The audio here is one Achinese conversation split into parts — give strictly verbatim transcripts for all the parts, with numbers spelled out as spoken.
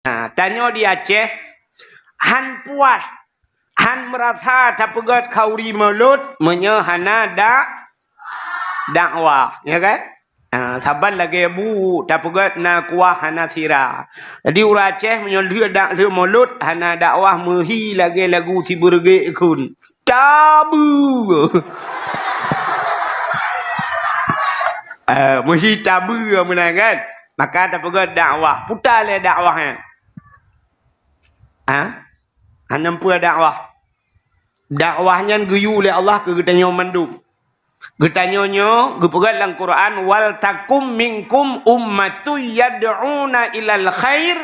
Nah, tanyoe di Aceh, han puas, han meurasa tapeugét khauri mulod meunyoe hana dak-, dakwah, ya kan? Ah, saban lagée bu tapeugét na kuah hana sira. Jadi ureuëng Aceh meunyoe lheueh dak-, lheueh mulod hana dakwah meuhi lagée lagu sibeureuguek kheun. Tabeue. Eh, meuhi tabeue meunan kan? Maka tapeugét dakwah. Puta lé dakwah nyan. Ha? Hana peue dakwah. Dakwah nyan geuyue lé Allah keu geutanyoe mandum. Geutanyoe nyoe geupeugah lam Quran, "Wal takum minkum ummatun yad'una ilal khair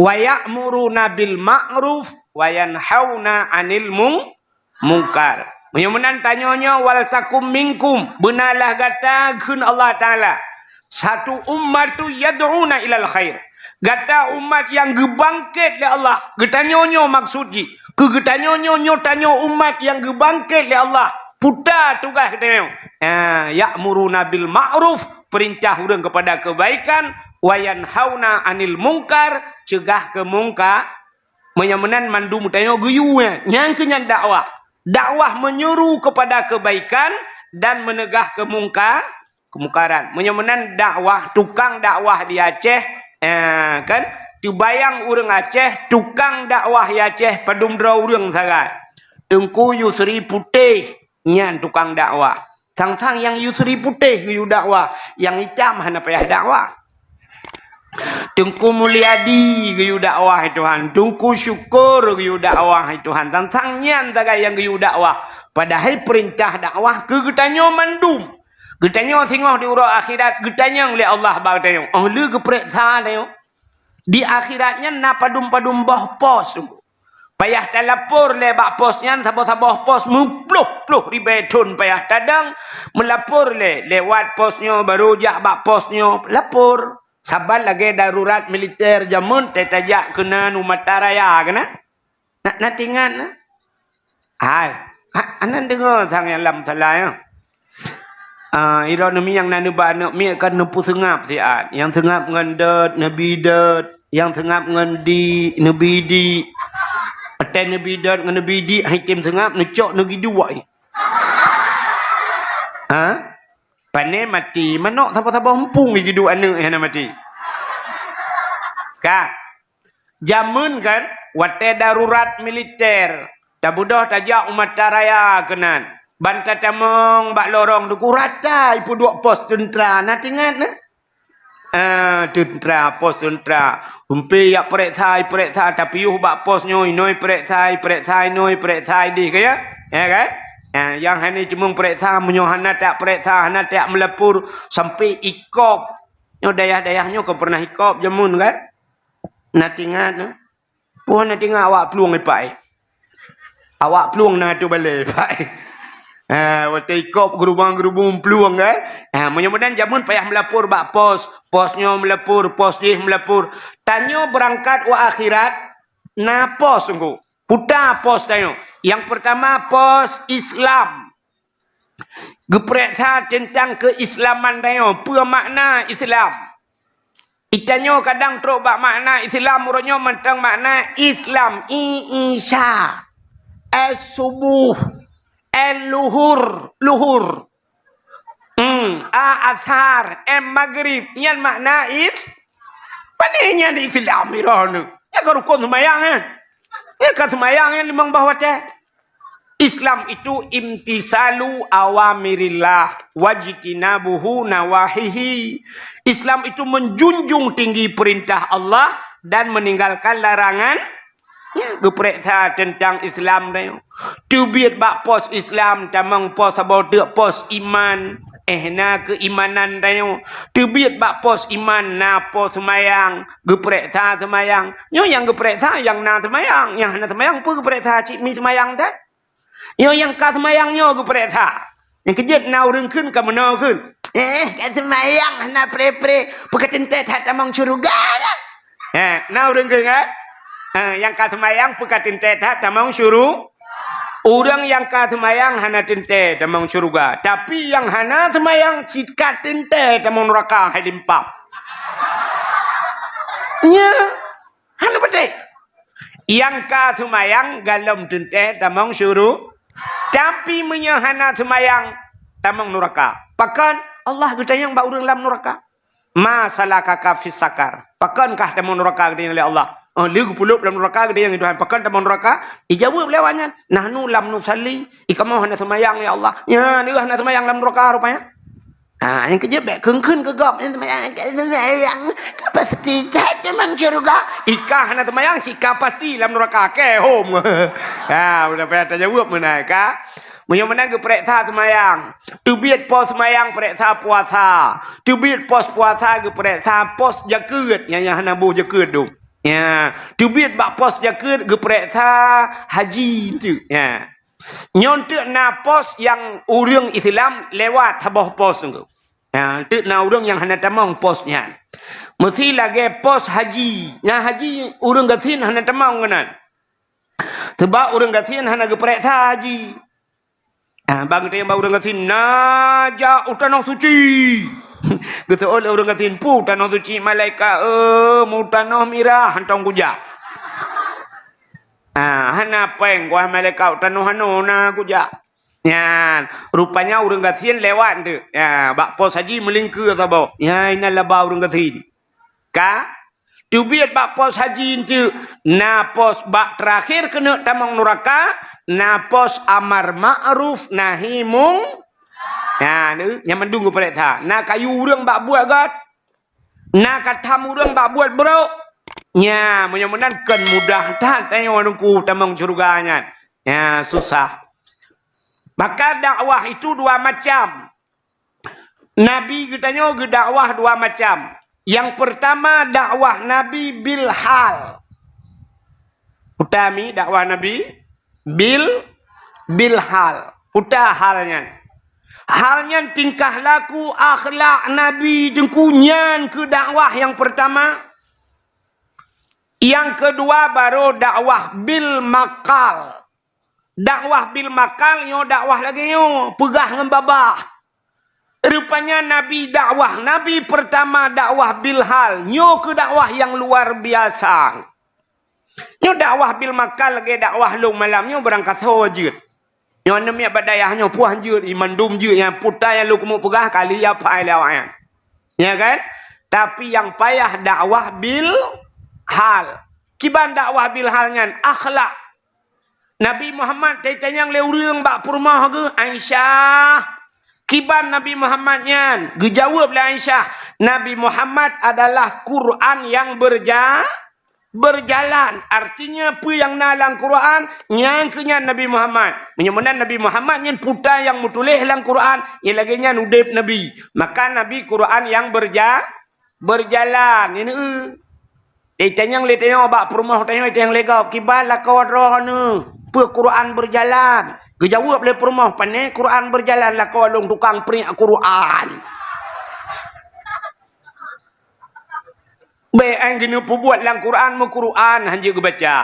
wa ya'muruna bil ma'ruf wa yanhauna 'anil mung-, mungkar." Meunyoe meunan tanyoe nyoe, "Wal takum minkum," beunalah gata kheun Allah Taala, "satu ummatun yad'una ilal khair." Gata umat nyang geubangket lé Allah. Geutanyoe nyoe maksud jih. Keu geutanyoe nyoe, nyoe tanyoe umat nyang geubangket lé Allah. Puta tugaih geutanyoe. Ha, ya'muruna bil ma'ruf, peurintah ureuëng keupada keubaikan, wa yanhauna 'anil mungkar, ceugah keu mungkar. Meunyoe meunan mandum tanyoe geuyue, nyang keu nyan dakwah. Dakwah meunyeuru keupada keubaikan dan meuneugah keu mungkar, keumukaran. Meunyoe meunan dakwah, tukang dakwah di Aceh, eh, kan? Teubayang ureuëng Aceh, tukang dakwah di Aceh padum droe ureuëng sagai. Teungku Yusri Putéh, nyan tukang dakwah. Sang-sang nyang Yusri Putéh geuyue dakwah, nyang itam hana payah dakwah. Teungku Mulyadi geuyue dakwah, hai Tuhan. Teungku Syukur geuyue dakwah, hai Tuhan. Sang-sang nyan sagai nyang geuyue dakwah. Padahai peurintah dakwah keu geutanyoe mandum. Geutanyoe singoh di uroe akhirat geutanyong lé Allah bak geutanyoe. Óh lheueh geupareksa tanyoe. Di akhirat nyan na padum-padum boh pos. Payah talapor lé bak pos nyan, saboh-saboh pos meuploh-ploh ribée thon payah tadong, meulapor lé, lewat pos nyoe, barô jak bak pos nyoe, lapor. Saban lagée darurat militer jameun, teuh tajak keunan u Mataraya keunan. Na, na teuingat na? Hai, ha, anan deungoe sang nyang lam salah nyoe. Ah, droeneuh miet nyang na neuba aneuëk miet kan neupeuseungab siat. Nyang seungab ngon dot, neubi dot. Nyang seungab ngon di, neubi di. Watée neubi dot ngon neubi di, hai tem seungab, neucok neugi duek. Ha? Pane maté, manök saboh-saboh eumpung geuyue duek aneuëk hana maté. Ka. Jameun kan, watée darurat militer, tabeudôh tajak u Mataraya keunan. Ban tatamong bak lorong teungku rata ipeuduek pos teuntra, na teuingat na? Ah, teuntra, pos teuntra. Umpé jak pareksa, ipareksa, tapiôh bak pos nyoe, inoe ipareksa, ipareksa inoe, ipareksa ideh, ka ya? Ya kan? Ah, nyang hana cumong pareksa, meunyoe hana tak pareksa, hana tak meulapor, sampai ikop. Nyoe dayah-dayah nyoe kon pernah ikop jameun kan? Na teuingat na? Peue na teuingat awak plueng ipak, eh? Awak plueng na ateueh balée ipak, eh? Ha, watée ikop geurubong-geurubong plueng kan? Ha, meunyoe meunan jameun payah meulapor bak pos, pos nyoe meulapor, pos jih meulapor. Tanyoe beurangkat u akhirat na pos teungku. Puta pos tanyoe. Nyang peurtama pos Islam. Geupareksa teuntang keuislaman tanyoe, peue makna Islam. Itanyoe kadang trok bak makna Islam, uroe nyoe mantong makna Islam. I, Isya. Es subuh. El luhur. Luhur. Hmm. A asar. Em magrib. Nyan makna is-, pane nyan Islam iroh nyoe. Nyan ka rukon seumayang, eh. Nyan ka seumayang, eh, limong boh watée. Islam itu imtisalu awamirillah wajtinabuhu nawahihi. Islam itu menjunjung tinggi perintah Allah dan meninggalkan larangan. Ya, geupareksa teuntang Islam tanyoe. Teubiet bak pos Islam, tamong pos saboh teuk pos iman. Eh, na keuimanan tanyoe. Teubiet bak pos iman, na pos seumayang. Geupareksa seumayang. Nyoe nyang geupareksa nyang na seumayang, nyang hana seumayang peue geupareksa cit mi seumayang that? Nyoe nyang ka seumayang nyoe geupareksa. Nyang keujeuet na ureuëng kheun ka meunoe kheun. Eh, ka seumayang hana pre-pre, peue ka teuntée that tamong syeuruga kan? Eh, na ureuëng kheun kan? Eh, nyang ka seumayang peue ka teuntée that tamong syuru-, ureuëng nyang ka seumayang hana teuntée tamong syeuruga, tapi nyang hana seumayang cit ka teuntée tamong neuraka hai limpab. Nya. Hana Nyang ka seumayang golom teuntèe tamong syuru-, tapi meunyoe hana seumayang, tamong nuraka. Pakon? Allah geutanyong bak ureuëng lam nuraka. "Ma salakaka fis sakar?" Pakon kah tamong nuraka geutanyong lé Allah? Oh, lé geupulop lam nuraka geutanyong lé Tuhan. Pakon tamong nuraka? Ijaweueb lé awaknyan, "Nahnu lam nusalli." Ikamoe hana seumayang, ya Allah. Nyan, hana seumayang lam nuraka rupanya. Ah, nyang keujeuet bèk kheun-kheun keu gob, nyang seumayang, nyang seumayang, ka pasti that tamong syeuruga. Ikah hana seumayang, cit ka pasti lam nuraka, kèe hom. Ha, udah payah tajaweueb meunan ka. Meunyoe meunan geupareksa seumayang, teubiet pos seumayang pareksa puasa, teubiet pos puasa geupareksa pos jakeuet, nyang, nyang hana boh jakeuet dum. Ya, teubiet bak pos jakeuet geupareksa haji enteuk. Ya. Nyoe enteuk na pos nyang ureuëng Islam lewat saboh pos nyoe. Ha, enteuk na ureuëng nyang hana tamong pos nyan. Meusi lagèe pos haji. Nyang haji ureuëng gasien hana tamong keunan. Sabab ureuëng gasien hana geupareksa haji. Ha, ban geutanyong bak ureuëng gasien, "Na jak u Tanoh Suci?" Geuseuôt lé ureuëng gasien, "Peue Tanoh Suci malaikat, eh, mu Tanoh Mirah hantom kujak." Ha, hana péng kuah malaikat, u tanoh hano na kujak. Nyan, rupanya ureuëng gasien lewat enteuk. Ya, bak pos haji meulingkeue saboh. Ya, inan laba ureuëng gasien. Ka? Teubiet bak pos haji enteuk, na pos bak teurakhir keuneuk tamong nuraka, na pos amar ma'ruf nahi mung-, ya, nyan mandum geupareksa. Na kayue ureuëng bak buet gét. Na katham ureuëng bak buet brok. Nya, meunyoe meunan kon mudah that tanyoe Teungku tamong syeuruga nyan. Nya, susah. Maka dakwah itu dua macam. Nabi geutanyoe geudakwah dua macam. Nyang peurtama dakwah Nabi bil hal. Utami dakwah Nabi bil, bil hal. Uta hal nyan. Hal nyan tingkah laku akhlak Nabi Teungku nyan keu dakwah nyang peurtama. Nyang keudua baru dakwah bil makal. Dakwah bil makal nyoe dakwah lagèe nyoe, peugah ngon babah. Rupanya Nabi dakwah, Nabi peurtama dakwah bil hal. Nyoe keu dakwah nyang luar biasa. Nyoe dakwah bil makal lagèe dakwah lôn malam nyoe barangkasoe jeuet. Nyoe aneuk miet bak dayah nyoe puah jeuet, i mandum jeuet nyang puta nyang lôn keumeung peugah kali ya pai lé awaknyan. Ya kan? Tapi nyang payah dakwah bil hal. Kiban dakwah bil hal nyan akhlak. Nabi Muhammad tanyong lé ureuëng bak peurumoh geuh, Aisyah. Kiban Nabi Muhammad nyan, geujaweueb lé Aisyah, Nabi Muhammad adalah Quran yang berja-, berjalan. Artinya, peue nyang na lam Quran, nyang keu nyan Nabi Muhammad. Meunyoe meunan Nabi Muhammad nyan puta nyang meutuléh lam Quran, nyang lagèe nyan udeb Nabi. Maka Nabi Quran yang berja-, berjalan. Ini, eh. Itanyong lé tanyoe bak peurumoh tanyoe, itanyong lé gob, "Kiban lakoe droeneuh? Peue Quran berjalan?" Geujaweueb lé peurumoh, "Pané Quran berjalan, lakoe lôn tukang priek Quran." Bèk ai geuneuk peubuet lam Quran, meu Quran hanjeuet geubaca.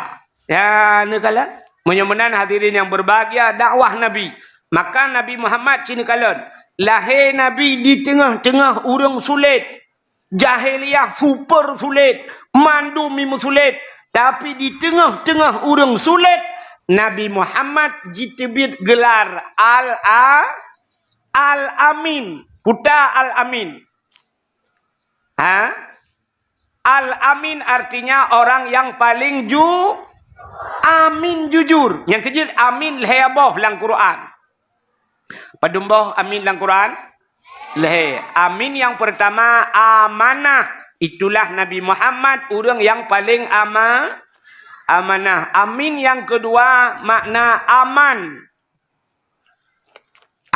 Ya, neukalon. Meunyoe meunan hadirin yang berbahagia, dakwah Nabi. Maka Nabi Muhammad ci neukalon. Lahé Nabi di teungoh-teungoh ureuëng sulet. Jahiliyah super sulet, mandum meusulet. Tapi di teungoh-teungoh ureuëng sulet, Nabi Muhammad jiteubiet geular Al-A-, Al-Amin. Puta Al-Amin. Ha? Al-Amin artinya orang yang paling ju-, amin, jujur. Nyang keujeuet amin lhèe boh lam Quran. Padum boh amin lam Quran? Lhèe. Amin yang pertama amanah. Itulah Nabi Muhammad ureuëng yang paling ama-, amanah. Amin yang kedua makna aman.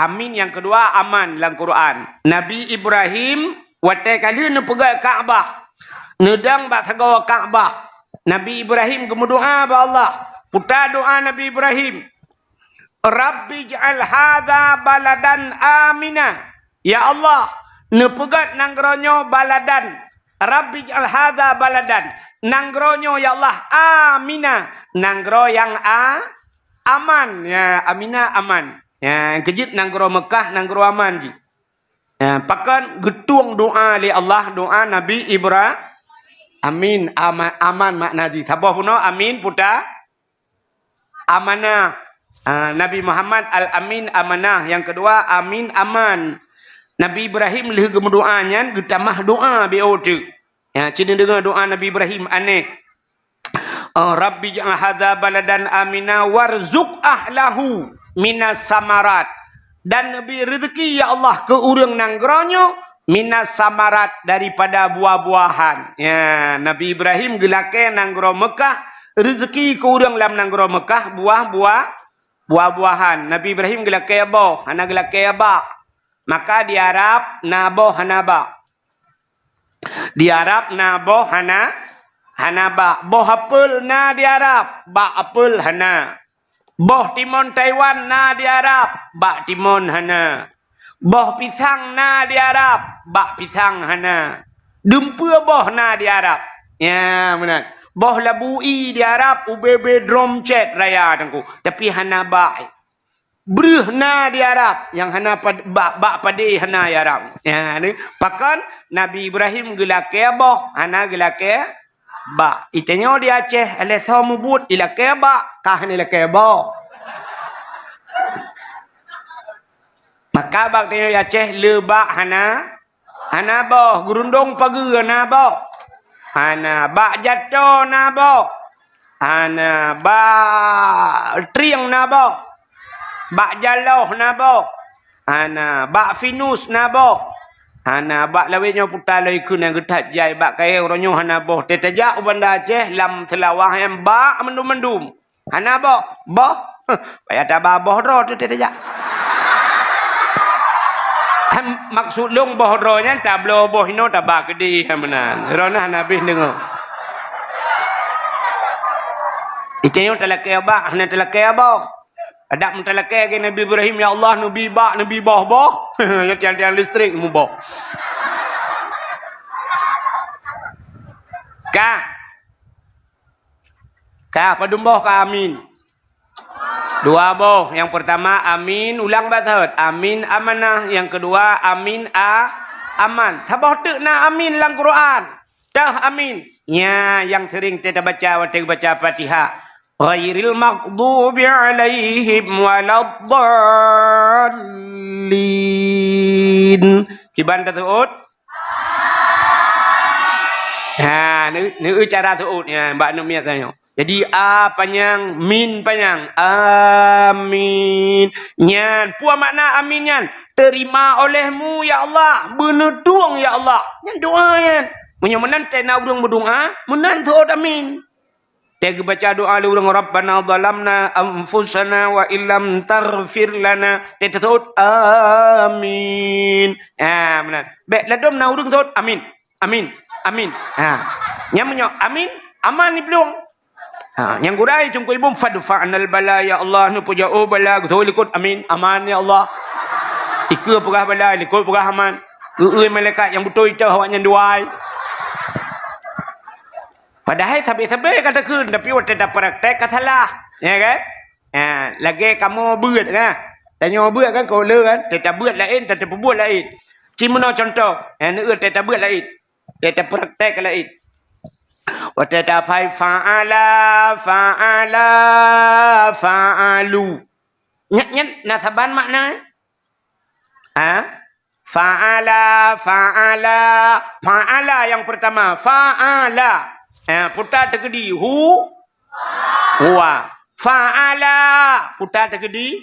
Amin nyang keudua aman lam Quran. Nabi Ibrahim watèe ka lheueh neupeugèt Ka'bah, neudong bak sagoe Ka'bah, Nabi Ibrahim geumeudoa bak Allah. Peue doa Nabi Ibrahim, "Rabbi ij'al hadza baladan amina." Ya Allah, neupeugèt nanggroe nyoe baladan. "Rabbi ij'al hadza baladan." Nanggroe nyoe ya Allah amina, nanggroe nyang a-, aman. Ya, amina aman. Ya, keujeuet nanggroe Meukah, nanggroe aman jih. Ya, pakon geutueng doa lé Allah, doa Nabi Ibra-, Amin, ama-, aman makna jih. Saboh bunoe amin, puta amanah. Ah, Nabi Muhammad Al-Amin amanah. Nyang keudua, amin aman. Nabi Ibrahim lheueh geumeudoa nyan geutamah doa B O teuk. Ya, ci neudeungoe doa Nabi Ibrahim aneh. Oh, Rabbi ja'al hadza baladan amina warzuq ahlahu minas samarat. Dan neubi reuzeuki, ya Allah, keu ureuëng nanggroe nyoe minas samarat, daripada buah-buahan. Ya, Nabi Ibrahim geulakée nanggroe Meukah, reuzeuki keu ureuëng lam nanggroe Meukah buah-buah, buah-buahan. Nabi Ibrahim geulakée boh, hana geulakée bak. Maka di Arab na boh hana bak. Di Arab na boh hana, hana bak. Boh apel na di Arab, bak apel hana. Boh timon Taiwan na di Arab, bak timon hana. Boh pisang na di Arab, bak pisang hana. Dumpeue boh na di Arab. Ya, meunan. Boh labu ie di Arab, ubé-bé drom cét raya teungku. Tapi hana bak. Breueh na di Arab, nyang hana pad-, bak, bak padé hana di Arab. Ya, ni. Pakon Nabi Ibrahim geulakée boh, hana geulakée bak. Itanyoe di Aceh, alah soe mubuet, ilakée bak, kah ni ilakée boh. Maka bak tanyoe di Aceh, le bak hana, hana boh. Geurundong pageue hana boh. Hana. Bak jato na boh. Hana. Bak trieng na boh. Bak jaloh na boh. Hana. Bak finus na boh. Hana. Bak lawét nyoe puta lom ikheun nyang geuthat jai bak kayée uroe nyoe hana boh. Teutajak u Banda Aceh lam Seulawah nyan bak mandum-mandum. Hana boh, boh. Payah taba boh droe teuh teuh jak. Em, maksud lôn boh droe nyan tabloe boh inoe taba keudeh meunan. Droeneuh hana habéh deungoe. Itanyoe talakée bak, hana talakée boh. Adak meutalakée lagée Nabi Ibrahim, "Ya Allah, neubi bak, neubi boh-boh." Nyan tiang-tiang listrik muboh. Ka. Ka, padum boh ka amin? Dua boh. Nyang peurtama amin, ulang bak sahet. Amin amanah. Nyang keudua amin a-, aman. Saboh teuk na amin lam Quran. Teuh amin. Nya nyang seuring teuh tabaca watée baca Fatihah. Ghairil maghdubi alaihim waladdallin. Kiban taseuôt? Ha, neu-, neu-, cara seuôt nyan bak aneuk miet tanyoe. Jadi, a panyang, min panyang. Amin. Nyan, peue makna amin nyan? Terima olehmu, ya Allah. Beuneutueng, ya Allah. Nyan doa nyan. Meunyoe meunan, teuh na ureuëng meudoa, meunan seuôt amin. Teuh geubaca doa lé ureuëng, "Rabbana zalamna anfusana wa illam taghfir lana." Teuh taseuôt, "Amin." Ha, meunan. Bék ladom na ureuëng seuôt, "Amin. Amin. Amin." Ha. Nyang meunyoe amin, aman iplueng. Ha, nyang gurée teungku ibu, "Fadfa'nal bala, ya Allah, neupeujeuet bala." Geutoe likot, "Amin. Aman, ya Allah." Ikeue peugah bala, likot peugah aman. Eu-eu malaikat nyang beutôi teuh awaknyan dua. Padahai sabe-sabe ka takheun, tapi watée tapraktek ka salah, ya kan? Ha, lagée kamoe beuet kan? Tanyoe beuet kan, ka le kan? Teutabeuet laén, teutabeuet laén. Ci meunoe cuntoh, ha, neu teutabeuet laén. Teutabeuet praktek laén. Watée taphai fa'ala, fa'ala, fa'alu. Nyan, nyan na saban makna? Ha? Fa'ala, fa'ala, fa'ala nyang peurtama. Fa'ala. Ha, puta teukeudi. Hu, huwa. Fa'ala, puta teukeudi.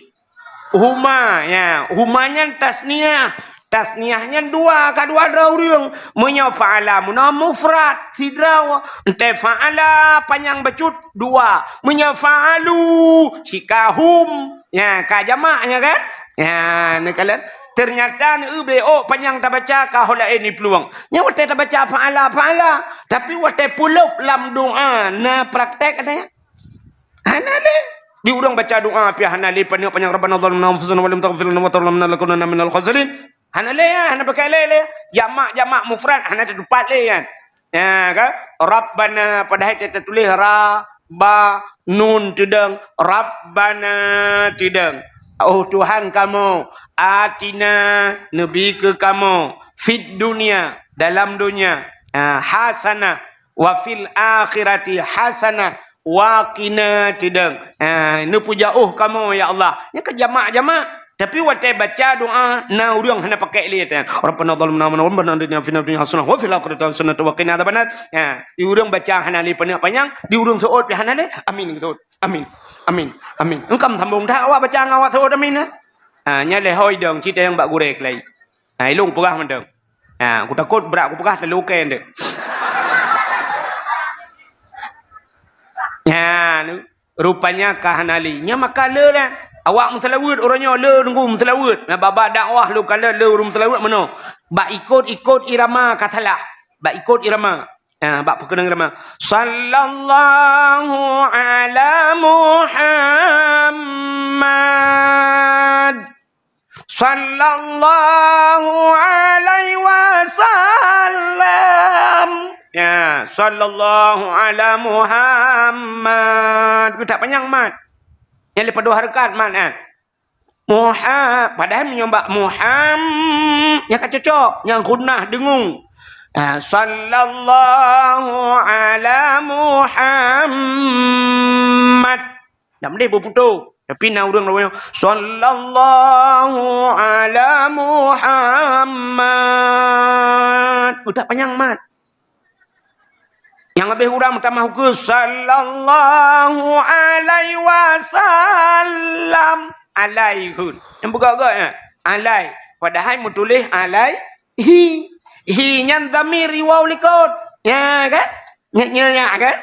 Huma. Ya, huma nyan tasniah. Tasniah nyan dua, ka dua droe ureuëng. Meunyoe fa'ala, meunoe mufrad, sidroe. Entée fa'ala, panyang bacut, dua. Meunyoe fa'alu, sika hum. Ya, ka jamak nya kan? Ya, neukalon. Teunyata neu-eu B O panyang tabaca ka ho laén iplueng. Nyan watée tabaca fa'ala, fa'ala. Tapi watée peulop lam doa, na praktek ada nyan? Hana lé. Di ureuëng baca doa pih hana lé, paneuk panyang, "Rabbana zalamna anfusana wa lam taghfir lana wa tarhamna lanakunanna minal khasirin." Hana lé, hana pakai lé, lé. Jamak, jamak mufrad hana teutupat lé nyan. Ya, kan? Rabbana, padahai teutuléh ra, ba, nun teudong, Rabbana teudong. Oh Tuhan kamoe, atina, neubi keu kamoe, fid dunya, dalam donya, ha, hasanah, Wa fil akhirati hasanah wa qina tidang. Ha, neupeujauh kamoe, ya Allah. Nyan ka jamak-jamak. Tapi watée baca doa, na ureuëng hana pakai lé tan. Rabbana zalamna anfusana, rabbana atina fid dunya hasanah wa fil akhirati hasanah wa qina adzabannar. Ha, di ureuëng baca hana lé panyang-panyang, di ureuëng seuôt pih hana lé. Amin, seuôt. Amin. Amin. Amin. Engkam sambung dah awak baca ngon awak seuôt amin, eh? Ha, nyan lé hôi dong, cit nyang bak gurée keulai. Ha, ilong peugah mantong. Ha, kutakot brat kupeugah teuh lukée nteuk. Ha, nu, rupanya ka hana lé. Nya maka le lah. Awak meuseulaweuet uroe nyoe le nunggu meuseulaweuet. Na baba dakwah lôn kalon le ureuëng meuseulaweuet meunoe. Bak ikot-ikot irama ka salah. Bak ikot irama. Ha, bak peukeunong irama. Sallallahu ala Muhammad. Sallallahu alaihi wasallam. Ya, sallallahu ala Muhammad. Geutak panyang mat. Nyang leupah dua hareukat mat, eh. Muha-, padahai meunyoe bak Muham-, nyang ka cocok, nyang gunnah deungoe. Ah, sallallahu ala Muhammad. Dak meudeh beuputôh. Tapi na ureuëng lawang, "Sallallahu ala Muhammad." Utak panyang mat. Nyang habéh urang meutamah ukeue, "Sallallahu alaihi wasallam." Alai hun. Nyang beugok-gok nyan. Alai. Padahai meutuléh alai. Hi. Hi nyan dhamir iwau likot. Nya kan? Nya, nya, nya kan?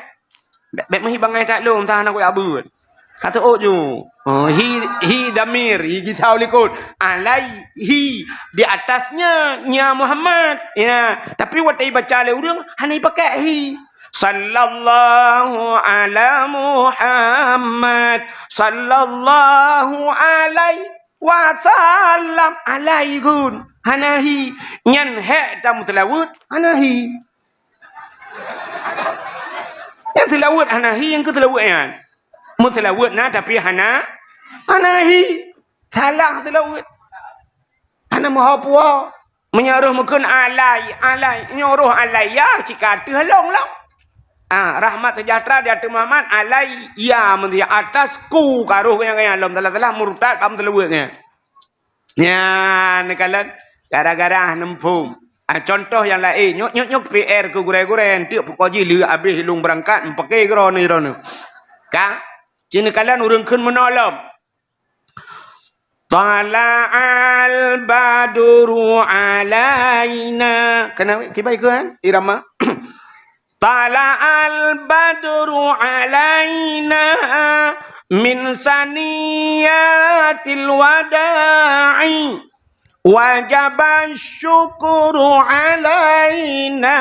Bèk, bèk meuhi bangai that lôn, entah na kuyak beuet. Ka teuôt ju. Oh, hi, hi dhamir, hi gisau likot. Alaihi, di atasnya, nya Muhammad. Ya, tapi watèe ibaca lé ureueng, hana ipakai hi. Sallallahu ala Muhammad. Sallallahu alaihi wasallam. Alaihi gun. Hana hi. Nyan hèk tameuseulaweuet, hana hi. Nyang seulaweuet hana hi, nyang keu seulaweuet nyan. Meuseulaweuet na, tapi hana, hana hi. Salah seulaweuet. Hana meuho puho. Meunyoe roh meukeun alai, alai. Nyoe roh alai, ya, cit ka ateueh lôn, lôn. Ah, rahmat sejahtera di ateueh Muhammad, alai, ya, meuntri atas, ku, ka roh nyang, nyang lom salah-salah, murtad, bak meuseulaweuet nyan. Nyan, neukalon, gara-gara hana muphom. Ah, contoh nyang laén, nyoe, nyoe, nyoe P R keu gurèe-gurèe, enteuk peukoh jih lheueh abéh lôn beurangkat, meupaké keudroe nyoe, droeneuh. Ka? Ci neukalon ureueng kheun meunoe lom. Tala'al badru alaina. Keunan kiban kheun, eh? Irama. Tala'al badru alaina min saniyatil wada'i. Wajaba syukru alaina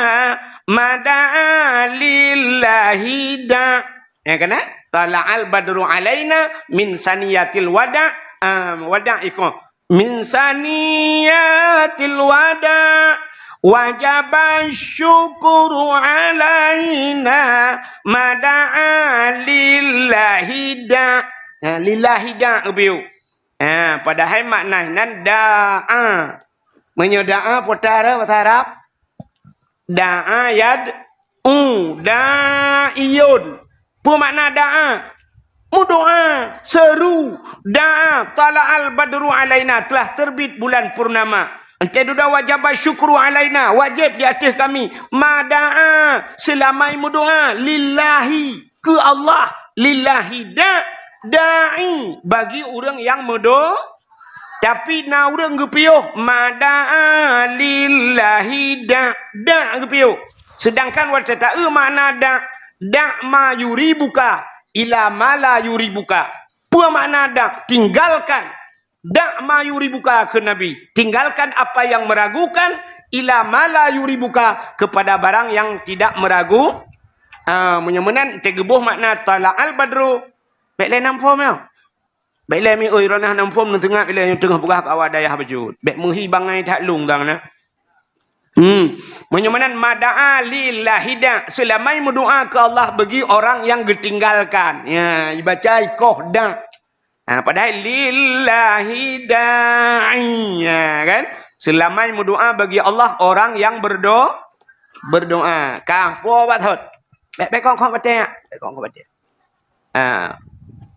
mada'a lillahi da. Ya kan, eh? Tala'al badru alaina min saniyatil wada'. Ah, wada' iko. Min saniyatil wada'. Wajaba syukru alaina mada'a lillahi da. Ya, lillahi da, geubiyeu. Ha, padahai makna nan da'a. Meunyoe da'a, peue tara bahasa Arab? Da'a yad'u, da'iyun. Peue makna da'a? Meudoa, seuru. Da'a, tala'al badru alaina, telah terbit bulan purnama. Enteuk dudoe wajaba syukru alaina, wajéb di ateueh kami. Mada'a, seulamai meudoa, lillahi. Keu Allah, lillahi da, da'i, bagi ureueng nyang meudo-, tapi na ureueng geupiôh, mada'a lillahi da, da geupiôh. Seudangkan watèe taeu makna da, da' ma yuribuka, ila ma la yuribuka. Peue makna da? Tinggalkan. Da' ma yuribuka, kheun Nabi, tinggalkan apa yang meragukan, ila ma la yuribuka, kepada barang yang tidak meragu. Ah, meunyoe meunan, teugeubôh makna tala'al badru. Bèk lé nam phom nyoe. Bèk lé mi oi, ronah nam phom, neuteungat ilèe nyoe teungoh peugah keu awak dayah bacut. Bèk meuhi bangai that lôn dang na. Hmm. Meunyoe meunan mada'a lillahi da, seulamai meudoa keu Allah bagi orang yang geutinggalkan. Ya, ibaca ikoh da. Ha, padahai lillahi da'i, ya kan? Seulamai meudoa bagi Allah orang yang berdo-, Berdoa. Ka, puwoe bak thot. Bèk, bèk kong-kong batèe. Bèk kong-kong batèe. Ha.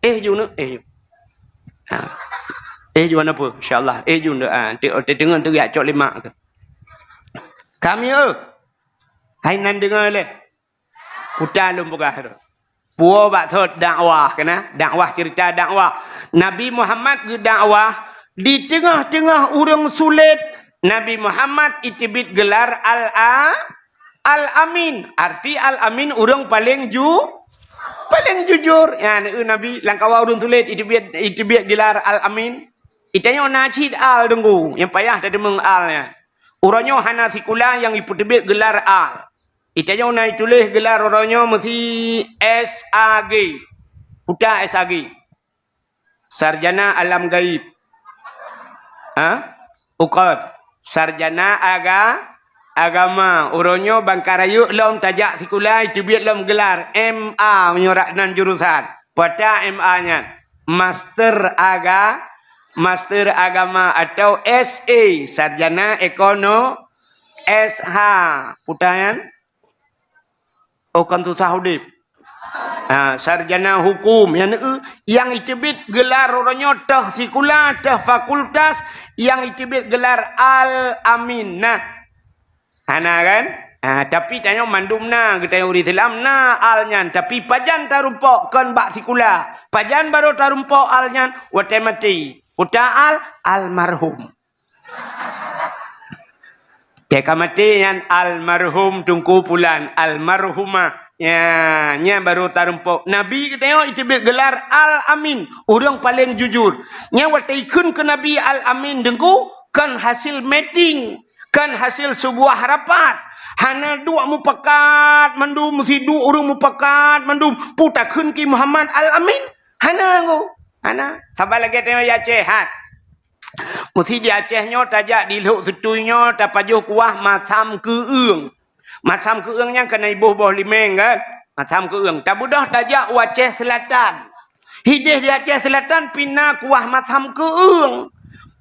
Eh, ju neuk, eh, ju. Ha. Eh, ju na peue? Insya Allah. Eh, ju neuk. Ha, ti-, ti-, teungoh teuyak cok lima ke. Kami, eh. Hai nan deungoe lé. Kuta lôn peugah tu. Puwoe bak thot dakwah keunan, dakwah, cerita dakwah. Nabi Muhammad geudakwah di teungoh-teungoh ureuëng sulet, Nabi Muhammad iteubiet gelar Al-A, Al-Amin. Arti Al-Amin ureuëng paleng ju-, paleng jujur. Nyan, eh, Nabi lam kawan ureuëng sulet iteubiet, iteubiet gelar Al-Amin. Itanyoe na cit al deungoe, nyang payah tadeungoe al nyan. Uroe nyoe hana sikula nyang ipeuteubiet gelar al. Itanyoe na ituléh gelar uroe nyoe meusi S A G. Peue S A G? Sarjana Alam Gaib. Ha? Bukon. Sarjana aga-, Agama. Uroe nyoe ban ka rayeuk lom tajak sikula, iteubiet lom gelar M A meunyoe rak nan jurusan. Peue M A nyan? Master aga-, Master Agama atau S A, Sarjana Ekono-, S H. Peue nyan? Oh, kan susah udeb. Ha, sarjana hukum. Nyang, eh, nyang iteubiet gelar uroe nyoe teuh sikula, teuh fakultas, nyang iteubiet gelar Al-Amin. Nah. Hana kan? Ha, tapi tanyoe mandum na, geutanyoe ureuëng Islam na al nyan. Tapi pajan tarumpok kon bak sikula. Pajan barô tarumpok al nyan? Watèe maté. Peue al? Almarhum. Teuka maté nyan almarhum Teungku Pulan, almarhumah. Ya, nyan barô tarumpok. Nabi geutanyoe iteubiet gelar Al-Amin, ureuëng paleng jujur. Nyan watèe ikheun keu Nabi Al-Amin Teungku, kon hasil meeting, kon hasil seubuah rapat. Hana duek mupakat mandum, siduek ureuëng mupakat mandum, peue takheun keu Muhammad Al-Amin? Hana, Teungku. Hana. Saban lagèe tanyoe di Aceh, hai. Meusi di Aceh nyoe tajak di Lhok Seutui nyoe tapajoh kuah masam keueung. Masam keueung nyan keuneuk iboh boh limeng kan? Masam keueung. Tabeudôh tajak u Aceh Selatan. Hideh di Aceh Selatan pih na kuah masam keueung.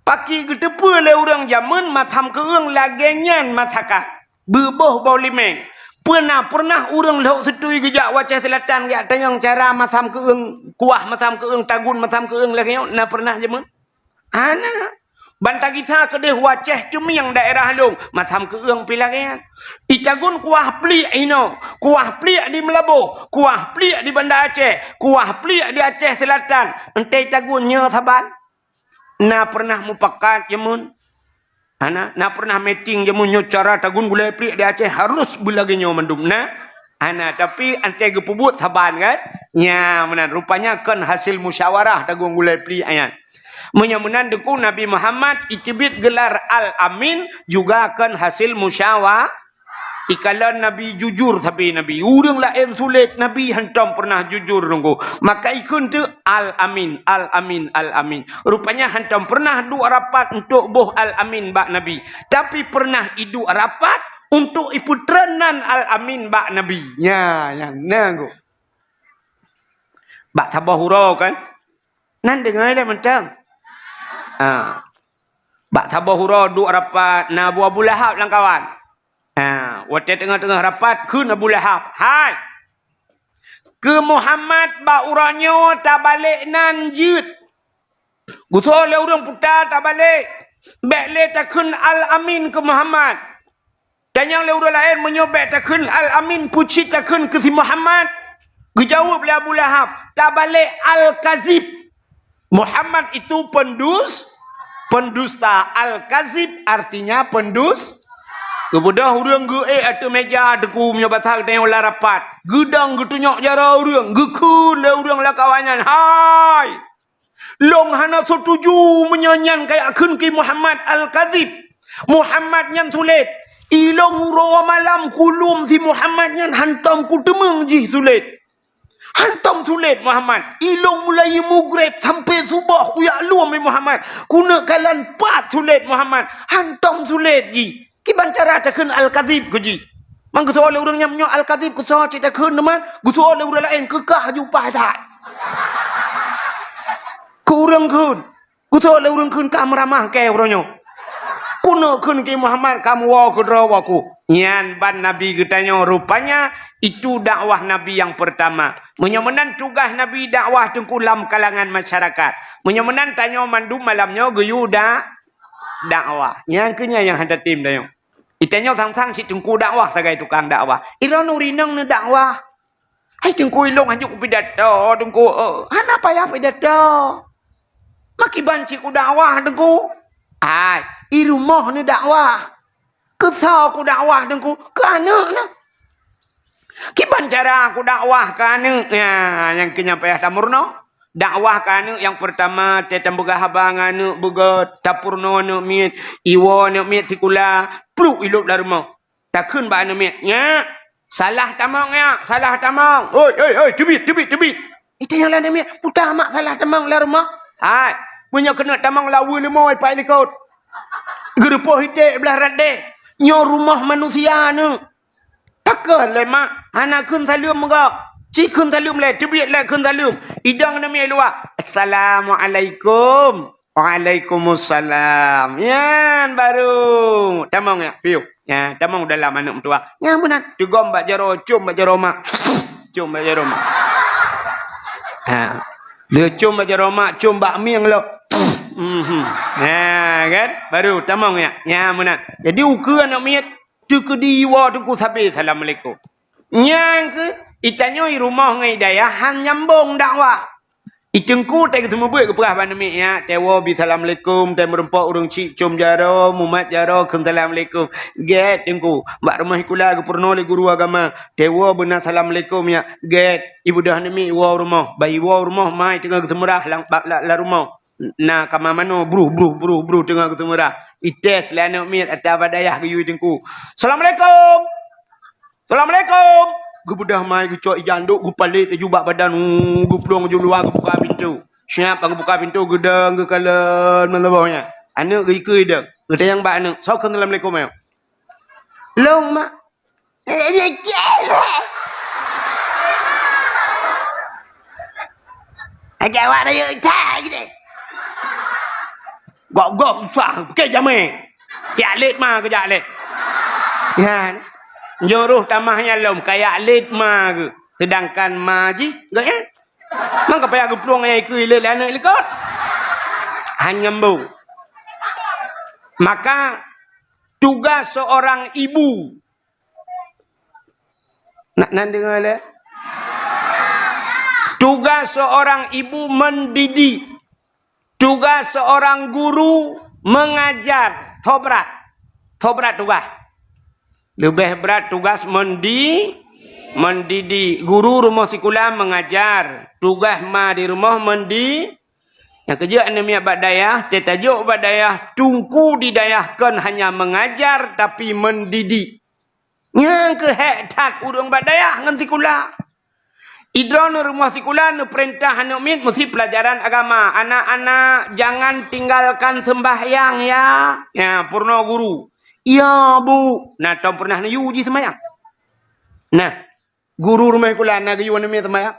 Pakri geuteupeue lé ureuëng jameun masam keueung lagèe nyan masakan. Beuboh boh limeng. Peue na pernah ureuëng Lhok Seutui geujak u Aceh Selatan jak tanyong cara masam keueung, kuah masam keueung, tagun masam keueung lagèe nyoe? Na pernah jameun? Hana. Ban tagisa keudeh u Aceh Ceumieng daerah lôn, masam keueung pih lagèe nyan. Itagun kuah pliek inoe, kuah pliek di Meulaboh, kuah pliek di Banda Aceh, kuah pliek di Aceh Selatan. Entèe itagun nyoe saban. Na pernah mupakat jameun? Hana. Na pernah meeting jameun nyoe cara tagun gulai pliek di Aceh harus beulagèe nyoe mandum? Na? Hana. Tapi entèe geupeubuet saban kan? Nya, meunan. Rupanya kon hasil musyawarah tagun gulai pliek nyan. Meunyoe meunan Teungku, Nabi Muhammad iteubiet gelar Al-Amin juga kon hasil musyawa-, Ikalon Nabi jujur sabe Nabi. Ureuëng laén sulet, Nabi hantom pernah jujur Teungku. Maka ikheun teuk Al-Amin, Al-Amin, Al-Amin. Rupanya hantom pernah duek rapat untuk boh Al-Amin bak Nabi. Tapi pernah iduek rapat untuk ipeutreun nan Al-Amin bak Nabi. Nya, nyan, Teungku. Bak saboh uroe kan? Nan deungoe lé mantong. Ha. Bak saboh uroe duek rapat, na Abu, Abu Lahab lam kawan. Ha, watèe teungoh-teungoh rapat, kheun Abu Lahab, "Hai! Keu Muhammad bak uroe nyoe tabalek nan jeuet. Geusoe lé ureuëng puta tabalek. Bèk lé takheun Al-Amin keu Muhammad." Tanyong lé ureuëng laén, "Meunyoe bèk takheun Al-Amin, peue cit takheun keu si Muhammad?" Geujaweueb lé Abu Lahab, "Tabalek Al-Kazib." Muhammad itu pendus-, pendusta. Al-Kazib artinya pendus-, Geubeudôh ureuëng geuék ateueh méja Teungku, meunyoe basa geutanyoe lam rapat. Geudong geutunyok jaroe ureuëng, geukheun lé ureuëng lam kawan nyan, "Hai! Lôn hana seutuju meunyoe nyan kajak kheun keu Muhammad Al-Kazib. Muhammad nyan sulet. Ilôn uroe malam kulom si Muhammad nyan hantom kuteumeung jih sulet. Hantom sulet Muhammad. Ilôn mulai mugreb sampoe suboh kujak lom Muhammad. Kuneuk kalon pat sulet Muhammad. Hantom sulet jih." Kiban cara takheun Al-Kazib keu jih. Man geusoe lé ureuëng nyan, "Meunyoe Al-Kazib keu soe cit takheun teuma, geusoe lé ureuëng laén keu kah jupah that." Keu ureuëng kheun. Geusoe lé ureuëng kheun ka meuramah keu uroe nyoe. Keuneuk kheun Ki Muhammad, kamoe woe keudroe woe ku. Nyan ban Nabi geutanyoe, rupanya itu dakwah Nabi nyang peurtama. Meunyoe meunan tugaih Nabi dakwah Teungku lam kalangan masyarakat. Meunyoe meunan tanyoe mandum malam nyoe geuyue da-, dakwah. Nyang keu nyan nyang hana tem tanyoe. Itanyoe sang-sang cit Teungku dakwah sagai tukang dakwah. Droeneuh rinong neudakwah. Hai Teungku, ilôn hanjeuet kupidato Teungku, eh, hana payah pidato. Makiban cit kudakwah Teungku. Hai, i rumoh neudakwah. Keu soe kudakwah Teungku? Keu aneuk neuh. Kiban cara kudakwah keu aneuk? Nyan, nyang keu nyan payah tameurunoe. Dakwah keu aneuk nyang peurtama, teutampeugah haba ngon aneuk beugöt, tapeurunoe aneuk miet, iwoe aneuk miet sikula, pluek ilôb lam rumoh. Takheun bak aneuk miet, "Nyak, salah tamong, Nyak, salah tamong. Oi, oi, oi, teubiet, teubiet, teubiet." Itanyoe lé aneuk miet, "Peue teuma salah tamong lam rumoh?" Hai, meunyoe keuneuk tamong laweue leumo pat likot. Geureupôh iték blah rot deh. Nyoe rumoh manusia neuh. Takheun lé mak, hana kheun saleuem meugok. Ci kheun saleuem lé, teubiet lé kheun saleuem. Idong aneuk miet luwa. "Assalamualaikum." "Waalaikumsalam." Nyan baru tamong nyak, piôh. Nyan, tamong dalam aneuk meutuwah. Nyan meunan, teugom bak jaroe, com bak jaroe mak. Com bak jaroe mak. Ha. Lheueh com bak jaroe mak, com bak mieng lom. Mhm. Ha, kan? Baru tamong nyak. Nyan meunan. Jadi, ukeue aneuk miet, teukeudi iwoe Teungku sabe, "Assalamualaikum." Nyang keu itanyoe i rumoh ngon i dayah han nyambong dakwah. I Teungku teuh geuseumeubeuet geupeugah bak aneuk miet nyak, "Teuwoe bi assalamualaikum, teuh meureumpok ureueng chik com jaroe, mumat jaroe, kheun assalamualaikum." Gét Teungku, bak rumoh sikula geupeurunoe lé guru agama. "Teuwoe beuna assalamualaikum nyak." Gét, ibeudôh aneuk miet iwoe u rumoh. Bah iwoe u rumoh, ma i teungoh geuseumeurah lam, bak, lam, lam rumoh. Na kama manoe, bruh, bruh, bruh, bruh, teungoh geuseumeurah. Ites lé aneuk miet ata bak dayah geuyue i Teungku. "Assalamualaikum." "Assalamualaikum." Geubeudôh ma i geucok i jandok, geupalét laju bak badan, uh, geuplueng laju luwa geubuka pintoe. Siap ban geubuka pintoe, geudong geukalon meuleubôh nyan. Aneuk geuikeue idong. Geutanyong bak aneuk, "Soe kheun assalamualaikum nyoe?" "Lôn, Mak." Aja awak rayeuk that geude. Gok-gok usah, pike jamé. Jak lét ma geujak lé. Nyan. Nyuruh tamah nyan lom, ka jak lét ma geuh. Sedangkan ma jih, geuh nyan. Mangka payah geuplueng nyan ikeue ilé lé aneuk likot. Han nyambong. Maka, tugas seorang ibu Nak nan deungoe lé? Tugas seorang ibu mendidik. Tugas seorang guru mengajar. Tho brat. Tho brat tugas. Leubeh brat tugas mendi-, mendidik. Guru rumoh sikula mengajar. Tugas ma di rumoh mendi-, nyang keujeuet aneuk miet bak dayah, teutajok bak dayah, Teungku di dayah kon hanya mengajar, tapi mendidik. Nyang keuh hék that ureuëng bak dayah ngon sikula. Idroeneuh rumoh sikula neupeurintah aneuk miet meusi peulajaran agama. "Anak-anak, jangan tinggalkan sembahyang, ya." Nya, peurunoe guru. "Ya, Bu." Nah, tom pernah neuyue jih seumayang. Nah, guru rumoh sikula na geuyue aneuk miet seumayang?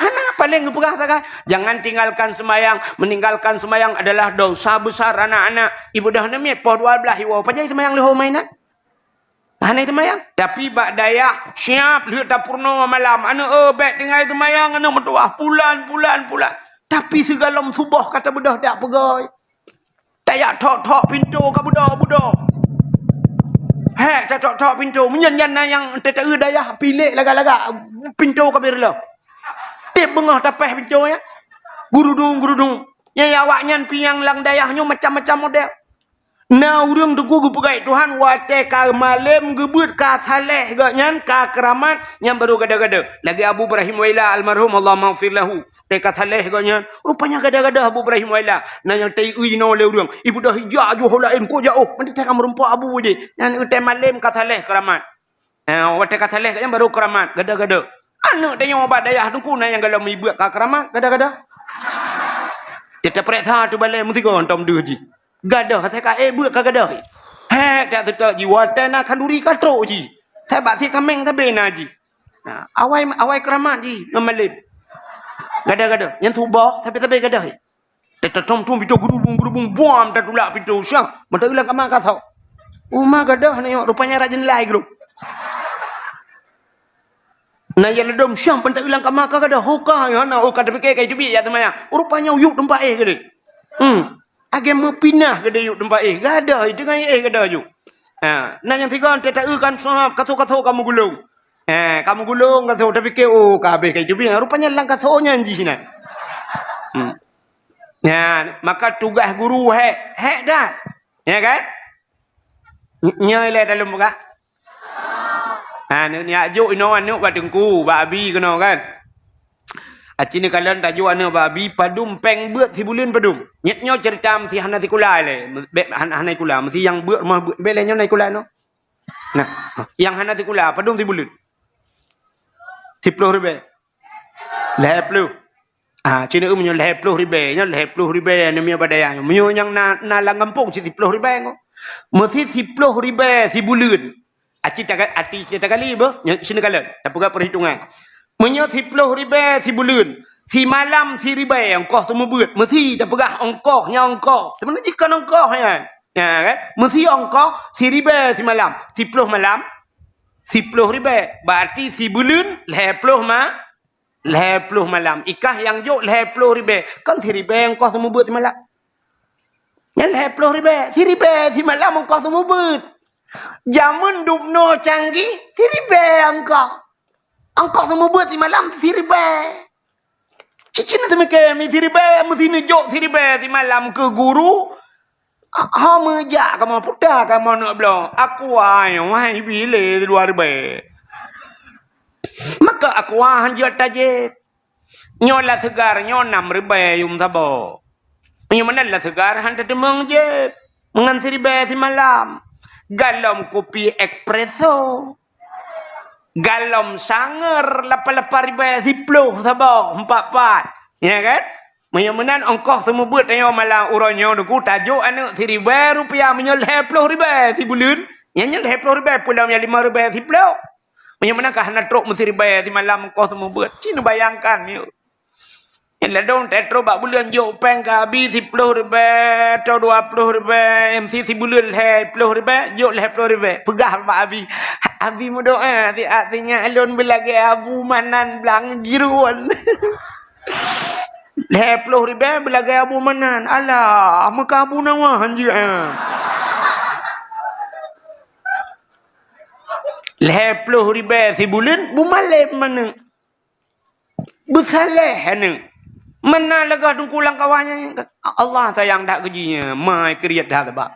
Hana, paléng geupeugah sagai, "Jangan tinggalkan sembahyang. Meninggalkan sembahyang adalah dosa besar, anak-anak." Ibeudôh aneuk miet poh dua blaih iwoe, pajan seumayang leuhô mainan? Hana seumayang. Tapi bak dayah, siap lheueh tapeurunoe malam. "Aneuk, eh, bék tinggai seumayang, aneuk meutuwah. Pulan, pulan, pulan." Tapi sigohlom suboh ka tabeudôh dak peugoi. Tajak thok-thok pintoe ka beudôh-beudôh. Hék, tathok-thok pintoe. Meunyan nyan na nyang teuteue dayah, pilék lagak-lagak, pintoe ka beureuloh. Tieb beungoh tapéh pintoe nyan. Gurudung, gurudung. Nyang awaknyan pih nyang lam dayah nyoe macam-macam model. Na ureuëng teungku geupeugah Tuhan, watée ka malem geubeuet ka saleh gobnyan, ka keuramat, nyan barô gada-gada. Lagée Abu Ibrahim Waila almarhum, Allahumma ighfir lahu. Teuka saleh gobnyan, rupanya gada-gada Abu Ibrahim Waila. Na nyang teuiui jinoe lé ureuëng. Ibeudôh ija ju ho laén, kok jaoh, meunteuka meurumpok abu jih. Nyan watée malem ka saleh keuramat. Eh, watée ka saleh gobnyan barô keuramat, gada-gada. Aneuk tanyoe bak dayah teungku na nyang galom ibeut ka keuramat, gada-gada. Teuta pereksa tu balée meusigoe hantom deuh jih. Gadoh, asai ka ék beuet ka gadoh. Hék, tak seutôt jih, watée na khanduri ka trok jih. Sabab si kaméng sabe na jih. Ha, awai, awai keuramat jih ngon malem. Gadoh-gadoh, nyang suboh sabe-sabe gadoh. Teutom-tom pintoe geurubung-geurubung, buam tatulak pintoe. Siang, mantong ilang kama ka tho. Uma gadôh nyoe, rupanya rajin lai grup. Na ya ledom siang, mantong ilang kama ka gadôh. Ho ka, ya na, oh ka tapike ka itu biet ya teuma ya. Rupanya yub teumpat éh geude. Hmm. Agé meupinah geude yub teumpat éh. Gadôh, teungoh éh gadôh yub. Ha, na nyang sigoe teu taeu kan sahab, kaso-kaso ka meugulong. Ha, ka meugulong kaso, tapike, oh, ka habéh ka itu biet. Rupanya lam kaso nyan jih na. Hmm. Nyan, maka tugaih guru hék, hék that. Ya kan? Ny-, nyoe ilée dalem peugah. Ha, neuk jak jok inoe aneuk bak teungku, bak abi keunoe kan. Aci neukalon tajok aneuk bak abi, padum péng beuet sibuleuen padum. Nyoe, nyoe ceurita meusi hana sikula ilée, bék han-, hana sikula, meusi nyang beuet rumoh beuet, bék lé nyoe na sikula inoe. Nah, nyang hana sikula, padum sibuleuen? Siploh ribée. Lhée ploh. Ah, ci neueu meunyoe lhée ploh ribée, nyoe lhée ploh ribée neumiyueb bak dayah nyoe. Meunyoe nyang na, na lam gampông cit siploh ribée ngon. Meusi siploh ribée sibuleuen. Aci taga-, aci tagali beuh, nyoe ci neukalon. Tapeugah peuhitungan. Meunyoe siploh ribée sibuleuen, simalam siribée ongkoh seumeubeuet. Meusi tapeugah ongkoh, nyan ongkoh. Seubeunajih kon ongkoh nyan. Ya kan? Meusi ongkoh siribée simalam. Siploh malam, siploh ribée. Berarti sibuleuen lhée ploh ma-, lhée ploh malam. Ikah nyang jok lhée ploh ribée. Kon siribée ongkoh seumeubeuet simalam. Nyan lhée ploh ribée. Siribée simalam ongkoh seumeubeuet. Jameun dubnoe canggih, siribée ongkoh. Ongkoh seumeubeuet simalam siribée. Cicin teumike mi siribée, meusi neujok siribée simalam keu guru. Ha, ha meujak kamoe puta kamoe neuk bloe. Aqua nyoe wahai bi lé dua ribée. Maka aqua hanjeuet tajép. Nyoe la seugar, nyoe nam ribée yum saboh. Nyoe meunan la seugar han tateumeung jép. Ngon siribée simalam. Galom kupi espresso. Galom sangeur lapan-lapan ribée siploh saboh, empat-empat. Ya kan? Meunyoe meunan ongkoh seumeubeuet tanyoe malam uroe nyoe Teungku, tajok aneuk siribée rupiah meunyoe lhée ploh ribée sibuleuen, nyan nyan lhée ploh ribée peue lom nyang limong ribée siploh. Meunyoe meunan ka hana trok meusiribée simalam ongkoh seumeubeuet. Ci neubayangkan miyueb. Nyan ladôm teutroh bak buleuen jok péng keu abi siploh ribée atau dua ploh ribée, meusi sibuleuen lhée ploh ribée, jok lhée ploh ribée. Peugah bak abi, "Abi meudoá siat sinyak lôn beulagée Abu Manan blang jeurôn." Lhée ploh ribée beulagée Abu Manan. Alah, meukabu nawa hanjeuet, eh. Lhée ploh ribée sibuleuen, beumalém aneuk. Beusaléh aneuk. Meunan lagée Teungku lam kawan nyan, Allah sayang that keu jih nyan, mai kriet that sabab.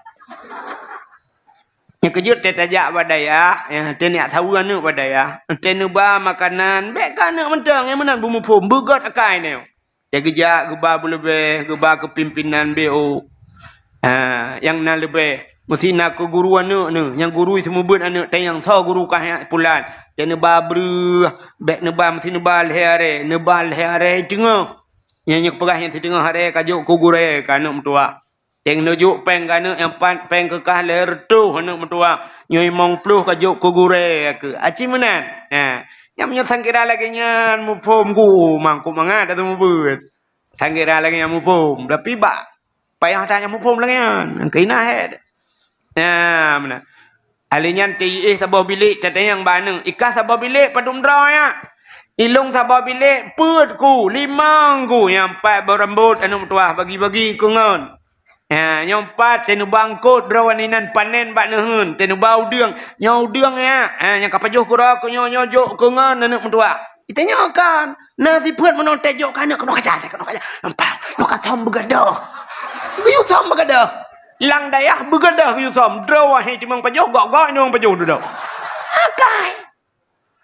Nyang keujeuet teuh tajak bak dayah, ya, teuh neujak saweue aneuk bak dayah, teuh neuba makanan, bék keu aneuk mantong, nyang meunan beumuphom, beugét akai nyoe. Teuh geujak geuba beuleubeh, geuba keu pimpinan B O. Ha, nyang na leubeh, meusi na keu guru aneuk neuh, nyang guru seumeubeuet aneuk, teuh nyang soe guru ka nyak pulan. Teuh neuba breueh, bék neuba meusi neuba lhée arée, neuba lhée arée teungoh. Nyang, nyang peugah nyang siteungoh arée ka jok keu gurée keu aneuk meutuwah. Teuh neujok péng keu aneuk nyang pat péng keu kah lhée reutôh aneuk meutuwah, nyoe limong ploh ka jok keu gurée keu. Aci meunan. Ha. Nyang meunyoe sangkira lagée nyan muphom ku, mangkok mangat ata mubuet. Sangkira lagée nyan muphom, tapi bak payah that nyang muphom lagée nyan. Nyang keuinah hé. Ha, meunan. Alèh nyan teuiéh saboh bilék tatanyong bak aneuk, "Ikah saboh bilék padum droe nyak?" "Ilông saboh bilék peuet ku, limong ku, nyang pat beurambot aneuk meutuwah bagi-bagi keu ngon." Ha, nyang pat teuh neuba eungkôt droe inan panen bak neuheun, teuh neuba udeueng, "Nyoe udeueng nyak, ha, nyang ka pajoh keudroe keu nyoe, nyoe jok keu ngon aneuk meutuwah." Itanyong kan, na sifeuet meunoe teuh jok keu aneuk keunoe kaja, keunoe kaja. Nampak, nyoe ka thom beugadôh. Geuyue thom beugadôh. Lam dayah beugadôh geuyue thom. Droe wahé timong pajoh, gok-gok inong pajoh dudoe. Akai.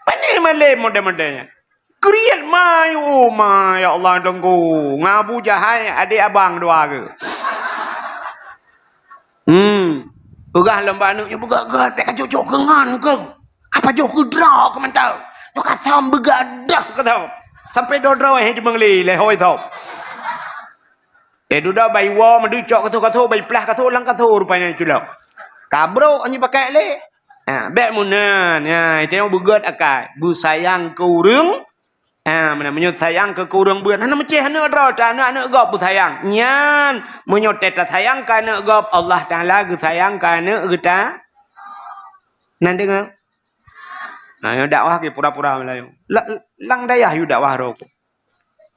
Pané malém model-model nyan. Kriet mai, oh ma, ya Allah, Teungku. Ngon Abu Jahai, adék abang dua ke. Hmm. Peugah lom bak aneuk, "Nyoe beugét-gét, bék ka jok-jok keu ngon keuh. Ka pajoh keu droe keuh mantong. Nyoe ka thom beugadôh keu thom. Sampoe droe-droe hé jimeueng lé, lé hôi thom." Eh, dudoe bai woe meudeuh cok kasoe-kasoe, bai plah kasoe lam kasoe rupanya culok. Ka brok nyoe pakai lé. Ha, bék meunan. Ha, itu nyang beugét akai. Beusayang keu ureueng, Ha, meunan meunyoe sayang keu, keu ureuëng beuet, hana meucéh aneuk droe, ta aneuk-aneuk gob beusayang. Nyan, meunyoe teuta sayang keu aneuk gob, Allah Taala geusayang keu aneuk geuta. Nan deungoe? Ha, nyoe dakwah ke pura-pura Meulayu. La-, lam dayah yue dakwah droe ku.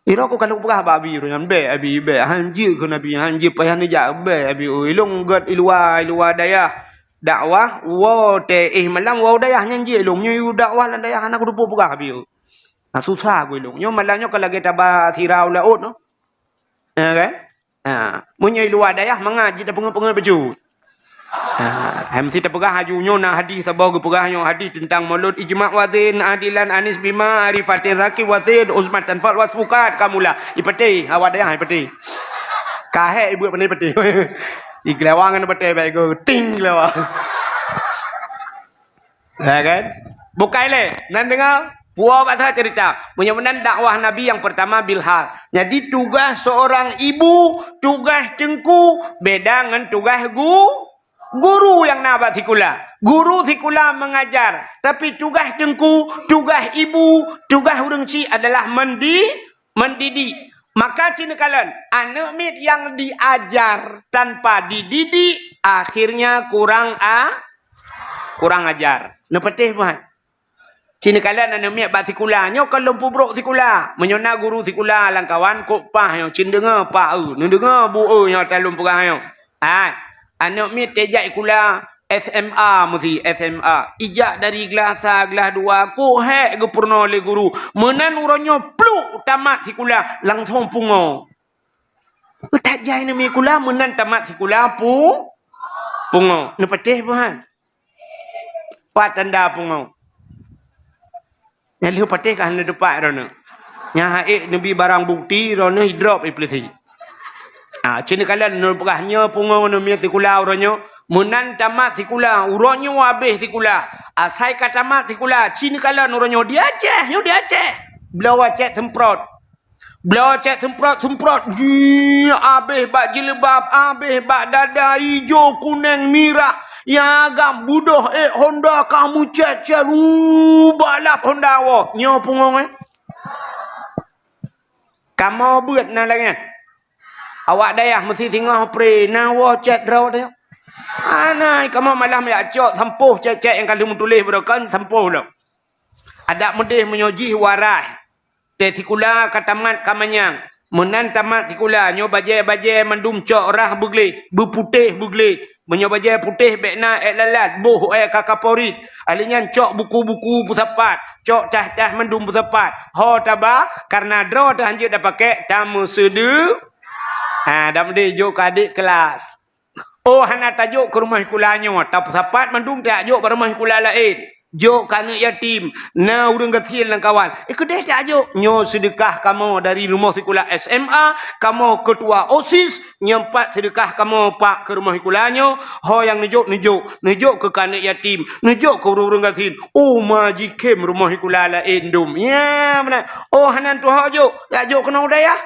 Droe ku ka lheueh peugah bak abi droe nyan, "Bèk, abi, bèk. Hanjeuet keu Nabi, hanjeuet payah neujak, bèk, abi, oi. Ilôn gèt i luwa, i luwa dayah dakwah, woe teuh éh malam, woe dayah nyan jeuet ilôn. Meunyoe yue dakwah lam dayah hana kuteupeue peugah, abi, oi." Nah, susah ku ilôn. Nyoe malam nyoe ka lagèe taba sira u laôt nyoe. Ya kan? Ha, meunyoe i luwa dayah mangat jeuet tapeungeuet-peungeuet bacut. Ha, hai meusti tapeugah laju nyoe na hadih saboh geupeugah nyoe hadih teuntang mulod ijma' wazin adilan anis bima arifatin rakib wazin usmatan fal wasfukat kamula. Ipatéh, awak dayah ipatéh. Kahek ibu pandai patéh. Igelawang ngon patéh baik go ting gelawang. Ya kan? Bukai lé, nan deungoe, puwoe bak that cerita. Meunyoe meunan dakwah Nabi nyang pertama bilhal. Jadi tugaih seorang ibu, tugaih teungku, beda ngon tugaih gu-, guru nyang na bak sikula. Guru sikula mengajar, tapi tugaih teungku, tugaih ibu, tugaih ureuëng chik adalah mendi-, mendidik. Maka cit neukalon, aneuk miet nyang diajar tanpa dididik, akhirnya kurang a-, kurang ajar. Neupatéh buhan. Cit neukalon aneuk miet bak sikula, nyoe ka lôn peubrok sikula. Meunyoe na guru sikula lam kawan, kok pah nyoe, cit neudeungoe pah eu, neudeungoe bu eu nyoe ata lôn peugah nyoe. Hai, aneuk miet teuh jak sikula, S M A meusi, S M A. Ijak dari glah sa, glah dua, kok hék geupeurunoe lé guru. Meunan uroe nyoe pluk tamat sikula, langsong pungo. That jai neumi sikula, meunan tamat sikula pu-, pungo. Neupatéh buhan. Pat tanda pungo. Nyang lheueh patéh ka hana teupat droeneuh. Nyang hase neubi barang bukti droeneuh idrop iplisi. Ah, cit neukalon neupeugah nyoe pungo neumi sikula uroe nyoe. Meunan tamat sikula, uroe nyoe abéh sikula. Asai ka tamat sikula, cit neukalon uroe nyoe di Aceh, nyoe di Aceh. Bloe cèt semprot. Bloe cèt semprot-semprot, jih, abéh bak jilbab, abéh bak dada, ijo, kuneng, mirah, nyang agam budoh ék honda ka meucèt-cèt, uh, balap honda woe. Nyoe pungo, eh? Kamoe beuet na lagèe nyan. Awak dayah meusi singoh pre, na woe cèt droe teuh. Anai, kamoe malam jak cok sampôh cèt-cèt nyang ka lheueh meutuléh baroe kan sampôh lom. Adak meudeh meunyoe jih warai. Teuh sikula ka tamat ka manyang. Meunan tamat sikula, nyoe bajèe-bajèe mandum cok rhah beugleh, beuputéh beugleh. Meunyoe bajèe putéh bèk na èk lalat, boh èk kakaporit. Ahli nyan cok buku-buku peusapat, cok tah-tah mandum peusapat. Ho taba, kareuna droe teuh hanjeuet tapakék, tameuseudeu-, ha, dan meudeh jok keu adék keulas. Oh, hana tajok keu rumoh sikula nyoe, tapeusapat mandum tajok bak rumoh sikula laén. Jok keu aneuk yatim, na ureueng gasien lam kawan. Eh, keudeh tajok. Nyoe seudeukah kamoe dari rumoh sikula S M A, kamoe keutua OSIS, nyoe pat seudeukah kamoe pak keu rumoh sikula nyoe. Ho nyang neujok, neujok. Neujok keu aneuk yatim, neujok keu ureueng-ureueng gasien. Oh, ma jikhém rumoh sikula laén dum. Ya, meunan. Oh, hana tuho jok. Ya jok keunoe u dayah.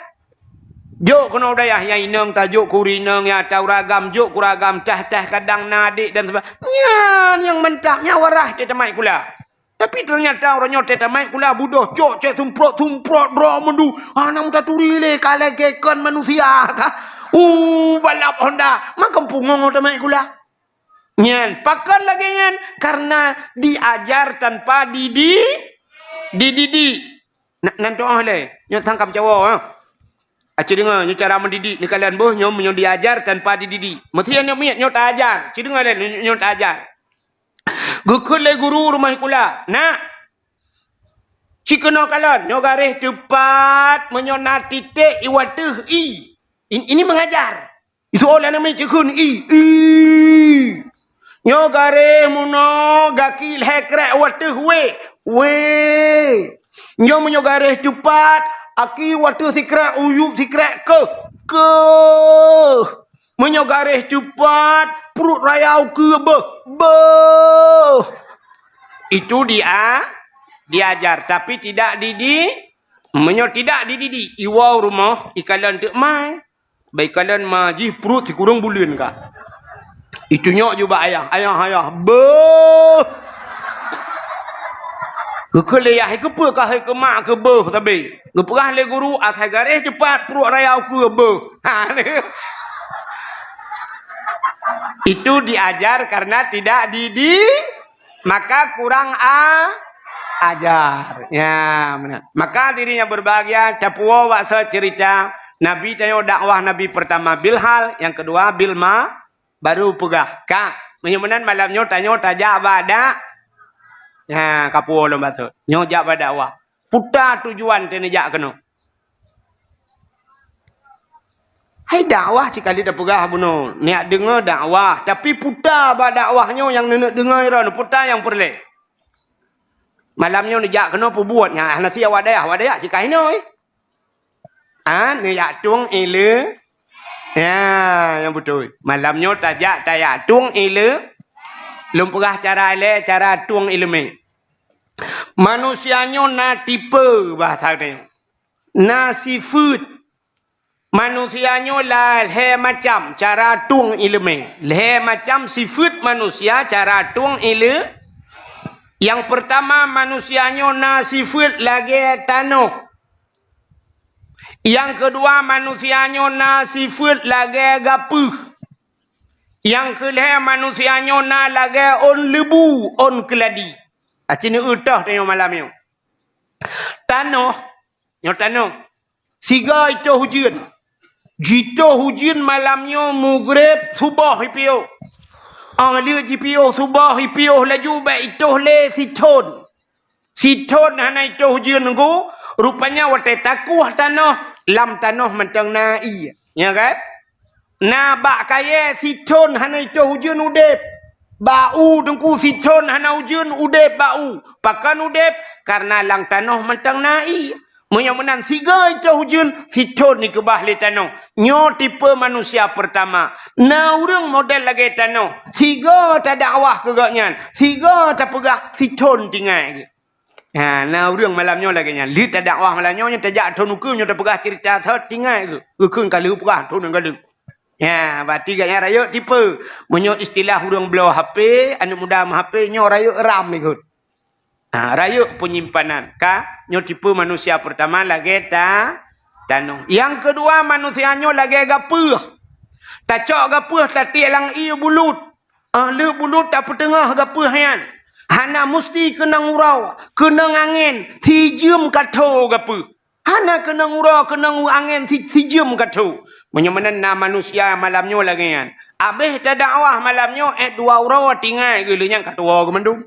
Jok keunoe u dayah, nyang inong tajok keu ureueng inong, nyang ata ureueng agam jok keu ureueng agam, tah-tah kadang na adék dan seba-, nyan nyang mantap, nyan warai teuh tamat sikula. Tapi teunyata uroe nyoe teuh tamat sikula budoh, cok cèt sumprot-sumprot droe meudeh, hana meutaturi lé ka lagèe kon manusia ka. Uh, balap honda, makam pungo tamat sikula. Nyan, pakon lagèe nyan? Karena diajar tanpa didi-, dididik. Na-, nan tu'oh lé, nyoe sangkam cawo, ha. Aci deungoe, nyoe cara mendidik, neukalon boh nyoe meunyoe diajar tanpa dididik. Meusti aneuk miet nyoe taajar, ci deungoe lé, nyoe, nyoe taajar. Geukheun lé guru rumoh sikula, "Nak, ci keunoe kalon, nyoe garéh teupat, meunyoe na titék i wateuh i." In-, ini mengajar. Isoe lé aneuk miet jikheun i, i. Nyoe garéh meunoe gaki lhèe krek wateuh wé, wé. Nyoe meunyoe garéh teupat, aki wateuh sikrek, uyueb sikrek keuh, keuh. Meunyoe garéh teupat, pruet raya ukeue beuh, beuh. Itu dia, diajar, tapi tidak didi-, meunyoe tidak dididik, iwoe rumoh, ikalon teuk mai. Bak ikalon ma jih pruet sikureueng buleuen ka. Itunyok ju bak ayah, "Ayah, ayah, beuh!" Geukheun lé yah, "Keupeue ka hei keumak keu beuh sabe?" Geupeugah lé guru, "Asai garéh teupat pruet raya ukeue beuh." Ha, itu diajar karena tidak didi-, maka kurang a-, ajar. Ya, benar. Maka hadirin yang berbahagia, tapuwoe bak soe cerita Nabi tanyoe dakwah Nabi pertama bilhal, yang kedua bilma, baru peugah. Ka, meunyoe meunan malam nyoe tanyoe tajak bak dak-, ya, kapuwoe lom bacut. Nyoe jak bak dakwah. Peue tujuan teuneuk jak keunoe? Hai dakwah cit ka lheueh tapeugah bunoe, neujak deungoe dakwah, tapi peue bak dakwah nyoe nyang neuneuk deungoe droeneuh, peue nyang peureulée? Malam nyoe neujak keunoe peubuet, nyan hana si awak dayah, awak dayah cit ka hinoe. Ah, neujak tueng ileumé. Ya, nyang beutôi. Malam nyoe tajak tajak tueng ileumé. Lôn peugah cara ilée, cara tueng ileumé. Manusia nyoe na tipe bahasa nyoe. Na sifeuet. Manusia nyoe la lhée macam cara tueng ileumé. Lhée macam sifeuet manusia cara tueng ile-, nyang peurtama, manusia nyoe na sifeuet lagée tanoh. Nyang keudua, manusia nyoe na sifeuet lagée gapeuh. Nyang keulhée, manusia nyoe na lagée ôn leubu, ôn keuladi. Aci neueu toh tanyoe malam nyoe. Tanoh, nyoe tanoh. Sigoe itoh ujeuen. Jitoh ujeuen malam nyoe mugreb suboh ipiôh. Óh lheueh jipiôh suboh ipiôh laju bék itoh lé sithon. Sithon hana itoh ujeuen nunggu, rupanya watée takueh tanoh, lam tanoh mantong na ié. Nya kan? Na bak kayée sithon hana itoh ujeuen udeb. Bak u teungku sithon hana ujeuen udeb bak u. Pakon udeb? Karena lam tanoh mantong na ié. Meunyoe meunan sigoe itoh ujeuen, sithon ikeubah lé tanoh. Nyoe tipe manusia peurtama. Na ureuëng model lagée tanoh. Sigoe tadakwah keu gobnyan. Sigoe tapeugah sithon tinggai geuh. Ha, na ureuëng malam nyoe lagée nyan. Lheueh tadakwah malam nyoe, nyoe tajak thon ukeue, nyoe tapeugah ceurita thot tinggai geuh. Geukheun ka lheueh peugah thon nyang ka lheueh. Ya, berarti gobnyan rayeuk tipe. Meunyoe istilah ureuëng bloe H P, aneuëk muda meuHP, nyoe rayeuk RAM ikot. Ha, rayeuk peunyimpanan. Ka, nyoe tipe manusia peurtama lagée ta-, tanoh. Nyang keudua, manusia nyoe lagée gapeuh. Tacok gapeuh tatiek lam ié bulut. Óh lheueh bulut tapeuteungoh gapeuh nyan. Hana musti keunong uroe, keunong angén, sijeuem ka tho gapeuh. Hana keunong uroe, keunong angén si-, sijeuem ka tho. Meunyoe meunan na manusia malam nyoe lagée nyan. Abéh tadakwah malam nyoe, eh, dua uroe tinggai geuh lheueh nyan ka tuwoe geuh mandum.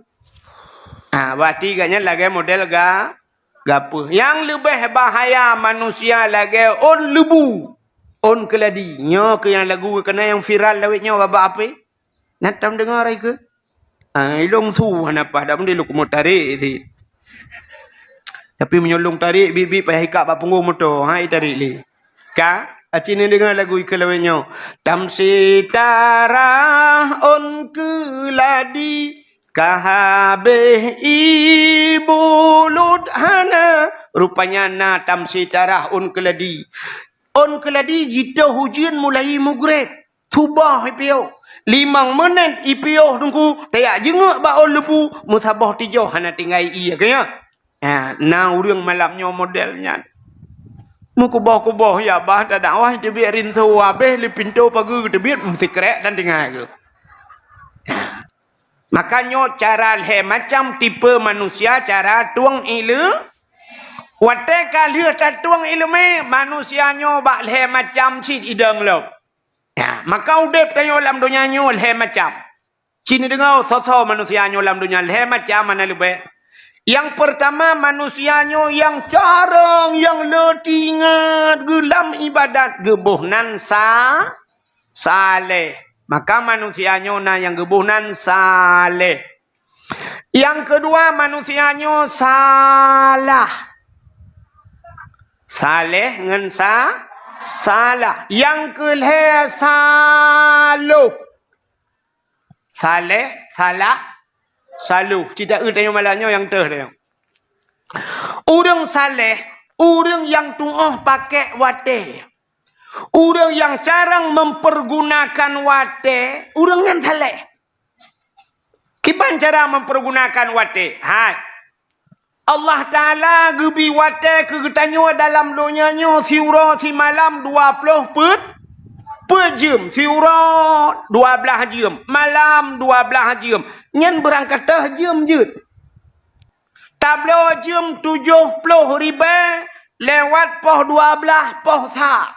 Ah, berarti gobnyan lagée model ga-, gapeuh. Nyang leubeh bahaya manusia lagée ôn leubu, ôn keuladi. Nyoe keuh nyang lagu keunan nyang viral lawét nyoe bak-bak H P. Na tom deungoe raya keuh? Ah, ilong su hana paih dak meundi lôn keumeung tarek sit. Tapi meunyoe lôn tarek biet-biet payah ikab bak punggong moto, ha, itarek lé. Ka, aci neudeungoe lagu ikeue lawét nyoe. Tamsi tarah ôn keuladi, ka habéh ié bulut hana. Rupanya na tamsi tarah ôn keuladi. Ôn keuladi jitoh ujeuen mulai mugreb. Suboh ipiôh. Limong meunet ipiôh teungku, tajak jeungeuk bak ôn leubu, meusaboh tijoh hana tinggai ié keuh nyan. Ha, na ureuëng malam nyoe model nyan. Meukuboh-kuboh ya bah tadakwah teubiet rinso abéh lé pintoe pageue teubiet meusikrek dan tinggai geuh. Maka nyoe cara lhée macam tipe manusia cara tueng ile-, watée ka lheueh tatueng ileumé, manusia nyoe bak lhée macam cit idong lom. Ya, maka udeb tanyoe lam donya nyoe lhée macam. Ci neudeungoe soe-soe manusia nyoe lam donya lhée macam hana leubeh. Nyang peurtama manusia nyoe nyang carông, nyang le teuingat geuh lam iébadat geuboh nan sa-, saleh. Maka manusia nyoe na nyang geuboh nan saleh. Nyang keudua manusia nyoe salah. Saleh ngon sa-, salah. Nyang keulhée saloh. Saleh, salah, saloh. Ci taeu tanyoe malam nyoe nyang teuh tanyoe. Ureuëng saleh, ureuëng nyang tuoh pakék watée. Ureuëng nyang carông mempergunakan watée, ureuëng nyan saleh. Kiban cara mempergunakan watée? Hai. Allah Taala geubri watée keu geutanyoe dalam donya nyoe siuroe simalam dua ploh peuet, peuet jeuem, siuroe dua blaih jeuem, malam dua blaih jeuem. Nyan beurangkat teuh jeuem jeuet. Tabloe jeuem tujoh ploh ribée lewat poh dua blaih poh sa.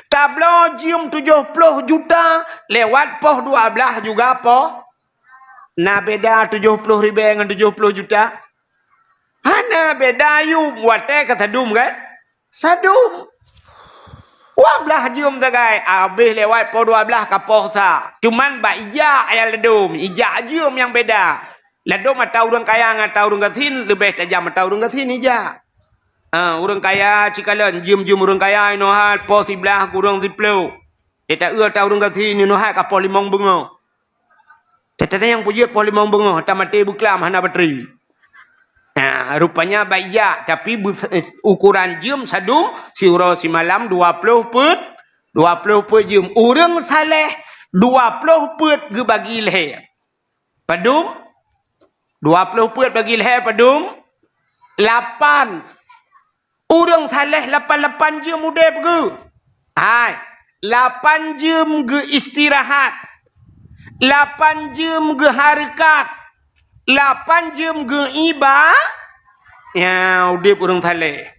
Tabloe jeuem tujoh ploh juta lewat poh dua blaih juga poh. Na beda tujoh ploh ribée ngon tujoh ploh juta? Hana beda, yum watée ka sadum kan? Sadum. Dua blaih jeuem sagai, habéh lewat poh dua blaih ka poh sa. Cuman bak ijak nyang ladom, ijak jeuem nyang beda. Ladom ata ureuëng kaya ngon ata ureuëng gasien leubeh tajam ata ureuëng gasien ijak. Ah, ureuëng kaya cikalon, jeuem-jeuem ureuëng kaya inoe hai poh siblaih kureueng siploh. Teuta eu ata ureuëng gasien inoe hai ka poh limong beungoh. Teuta nyang peujeuet poh limong beungoh, ata maté beuklam hana batri. Nah, rupanya baik jak, tapi beu-, eh, ukuran jeuem sadum siuroe simalam dua ploh peuet, dua ploh peuet jeuem. Ureuëng saleh dua ploh peuet geubagi lhée. Padum? Dua ploh peuet bagi lhée padum? Lapan. Ureuëng saleh lapan-lapan jeuem udeb geuh. Hai, lapan jeuem geuh istirahat. Lapan jeuem geuh hareukat. Lapan jeuem geuh iba-, ya, udeb ureuëng saleh.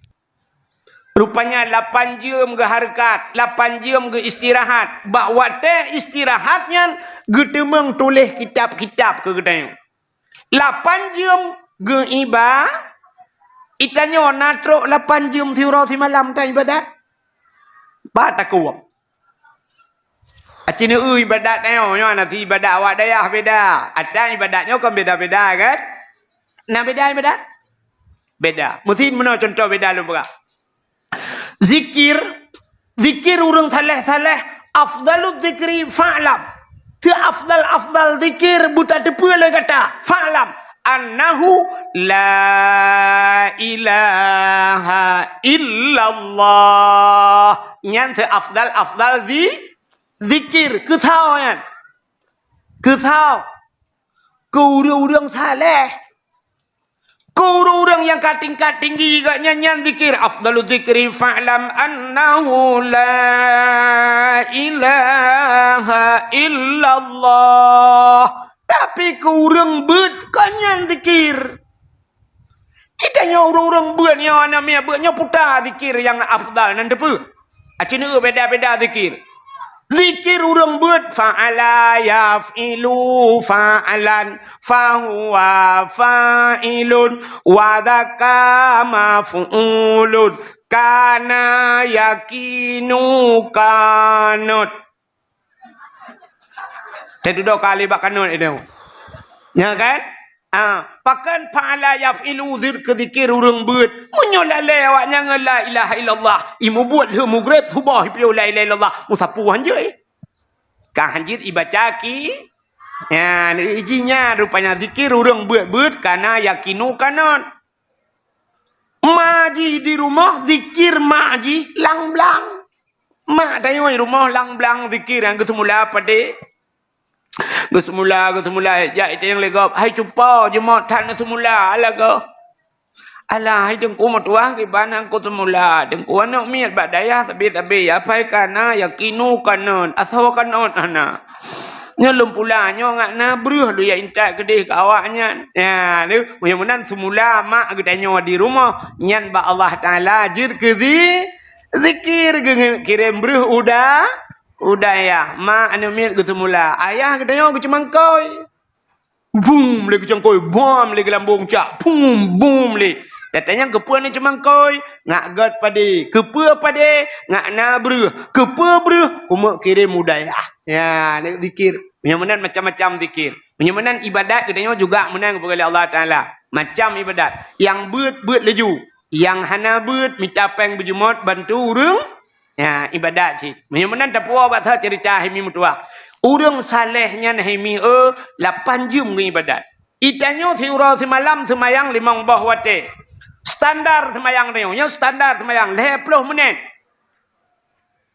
Rupanya lapan jeuem geuhareukat, lapan jeuem geuistirahat. Bak watée istirahat nyan geuteumeung tuléh kitab-kitab keu geutanyoe. Lapan jeuem geuiba-, itanyoe na trok lapan jeuem siuroe simalam ta ibadat? Ba takue. Aci neu ibadat tanyoe, nyoe na si ibadat awak dayah beda. Ata ibadat nyoe kon beda-beda kan? Na beda ibadat? Beda. Meusi meunoe cuntoh beda lôn peugah. Zikir, zikir ureuëng saleh-saleh, afdalul zikri fa'lam. Teuafdal-afdal zikir beutateupeue lé gata. Fa'lam annahu la ilaha illallah. Nyan teuafdal-afdal zi-, zikir. Keusoe nyan? Keusoe? Keu ureuëng-ureuëng saleh. Keu ureuëng-ureuëng nyang ka tingkat tinggi geuh nyan, nyan zikir. Afdalu zikri fa'lam annahu la ilaha illallah. Tapi keu ureuëng beuet kon nyan zikir. Itanyoe ureuëng-ureuëng beuet nyoe, aneuk miet beuet nyoe puta zikir nyang afdal nan teupeue? Aci neu beda-beda zikir. Zikir ureuëng beuet, fa'ala yaf'ilu fa'alan, fahuwa fa'ilun, wa dzaka maf'ulun, kana yakinu kanot. Teududoe kali bak kanot itu. Nya kan? Ah, pakon fa'ala yaf'ilu zir-, keu zikir ureuëng beuet. Meunyoe lalée awaknyan ngon la ilaha illallah, imubuet lheueh mugreb suboh ipiôh la ilaha illallah, musapu hanjeuet. Ka hanjeuet ibaca ki, ya, iji nyan rupanya zikir ureuëng beuet-beuet kana yakinu kanot. Ma jih di rumoh zikir ma jih lang-blang. Mak tanyoe rumoh lang-blang zikir nyang geuseumula padé. Geuseumula, geuseumula, jak itanyong lé gob, "Hai cupo, jeumot that neuseumula, alah goh?" "Alah, hai Teungku meutuah, kiban nyang kuseumula, Teungku, aneuk miet bak dayah sabe-sabe, apai kana, yakinu kanot, asoe kanot hana. Nyoe lôn pula, nyoe ngat na breuh lôn jak intat keudeh keu awaknyan." Ya, tu, meunyoe meunan seumula mak geutanyoe di rumoh, nyan bak Allah Taala jeuet keu zi-, zikir, geukirém breuh u da-, u dayah. Mak aneuk miet geuseumula, ayah geutanyoe geuceumangkôi. Bum lé geuceumangkôi, bom lé geulambong cak, bum, bum lé. Tatanyong keupeue neuceumangkôi, ngat gét padé. Keupeue padé, ngat na breuh. Keupeue breuh, kumeuk kirém u dayah. Ya, ni zikir. Meunyoe meunan macam-macam zikir. Meunyoe meunan ibadat geutanyoe juga meunan geupeugah lé Allah Taala. Macam ibadat. Nyang beuet, beuet laju. Nyang hana beuet, mita péng beujeumot bantu ureuëng. Ya, ibadat cit. Meunyoe meunan tapuwoe bak that ceurita hai mi meutuah. Ureuëng saleh nyan hai mi, eh, lapan jeuem geuibadat. Itanyoe siuroe simalam seumayang limong boh watée. Standar seumayang tanyoe, nyoe standar seumayang lhée ploh menit.